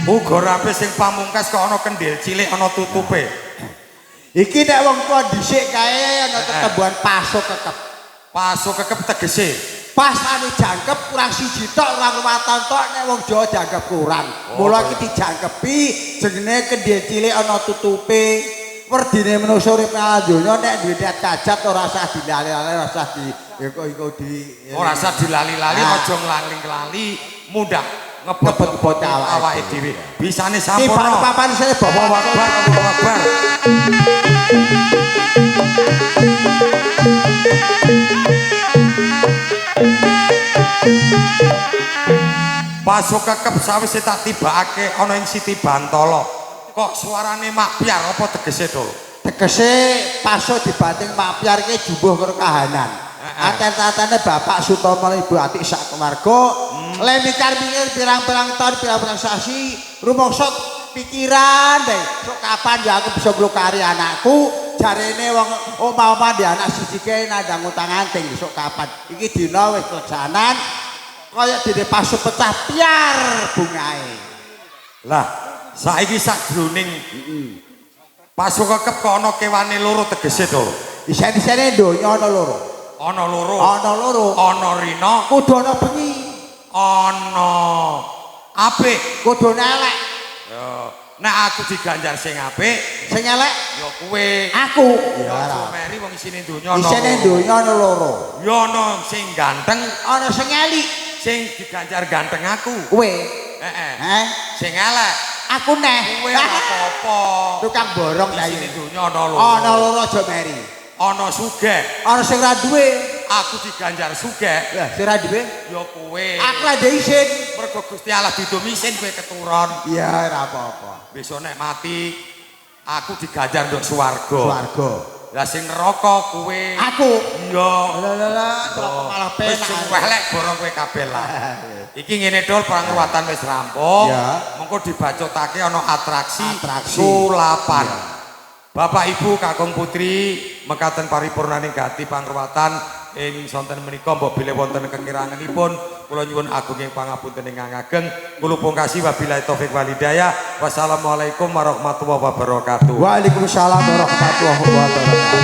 Uga rapi sing pamungkas kok ana kendhil cilik ana tutupe. Iki nek wong tuwa dhisik kae ana tetembuhan paso kekep. Paso kekep tegese pasane jangkep kurang siji tok kurang ruwatan tok nek wong Jawa jangkep kurang. Mula iki dijangkepi jenenge kendhil cilik ana tutupe. Werdine manusa urip nang donya nek duwe cacat ora usah dilali-lali, ora usah di iku di ora usah dilali-lali, aja nglaling-lali, mundhak ngebot-ngebot awake dhewe. Bisane sampurna. Tibane papan sing bapak Akbar, Allahu Akbar. Paso kekep sawise tak tibakake ana ing Siti Bantala. Kok suarane makbyar apa tegese to? Tegese paso dibanting makbyar ki jumbuh karo kahanan. Aten-atene Bapak Sutomo Ibu Atik sak keluarga, le mikir-mikir pirang-pirang taun, pirang-pirang sasi, rumangsa pikiran deh. Sok kapan ya aku bisa nglukari anakku? Jarene wong omah-omah di anak siji kae nandang utang anting sok kapan. Iki dina wis leksanan kaya dene paso pecah piar bungae. Lah, saiki sakjroning paso kekep kok ana kewane loro tegese to. Isen-isene donya ana loro. Ana loro. Ana loro. Ana rina, kudu ana bengi. Ana apik, kudu ana elek. Ya, Nek aku diganjar sing apik, Sing elek ya kowe. Aku. Ya Ya ora. meri wong isine donya ana. Isine donya ana loro. Ya ana sing ganteng, Ana sing elik. Sing diganjar ganteng aku. Kowe. Heeh. Heh. Sing elek Aku neh. kowe ora apa-apa. Tukang borong ta Isine iki. donya ana loro. Ana loro aja meri. Ana sugih. Ana sing ra duwe. Aku diganjar sugih. Lah, sing ra duwe Ya kowe. aku ra duwe isin. Mergo Gusti Allah didum isin kowe keturun. Iya, ora apa-apa. Besok nek mati aku diganjar nduk swarga. Swarga. Lah sing neraka kowe. Aku. Iya. Lah lah lah, malah Wis penak. sing elek borong kowe kabeh lah. Iki ngene dol pangruwatan wis rampung. Ya. Mengko dibacotake ana atraksi, Atraksi. sulapan. Bapak Ibu Kakung Putri mekaten paripurnaning gati pangruwatan ing sonten menika mbok bilih wonten kekiranganipun kula nyuwun agunging pangapunten ingkang ageng kula pungkasi wabillahi taufik walhidayah wassalamualaikum warahmatullahi wabarakatuh. Waalaikumsalam warahmatullahi wabarakatuh.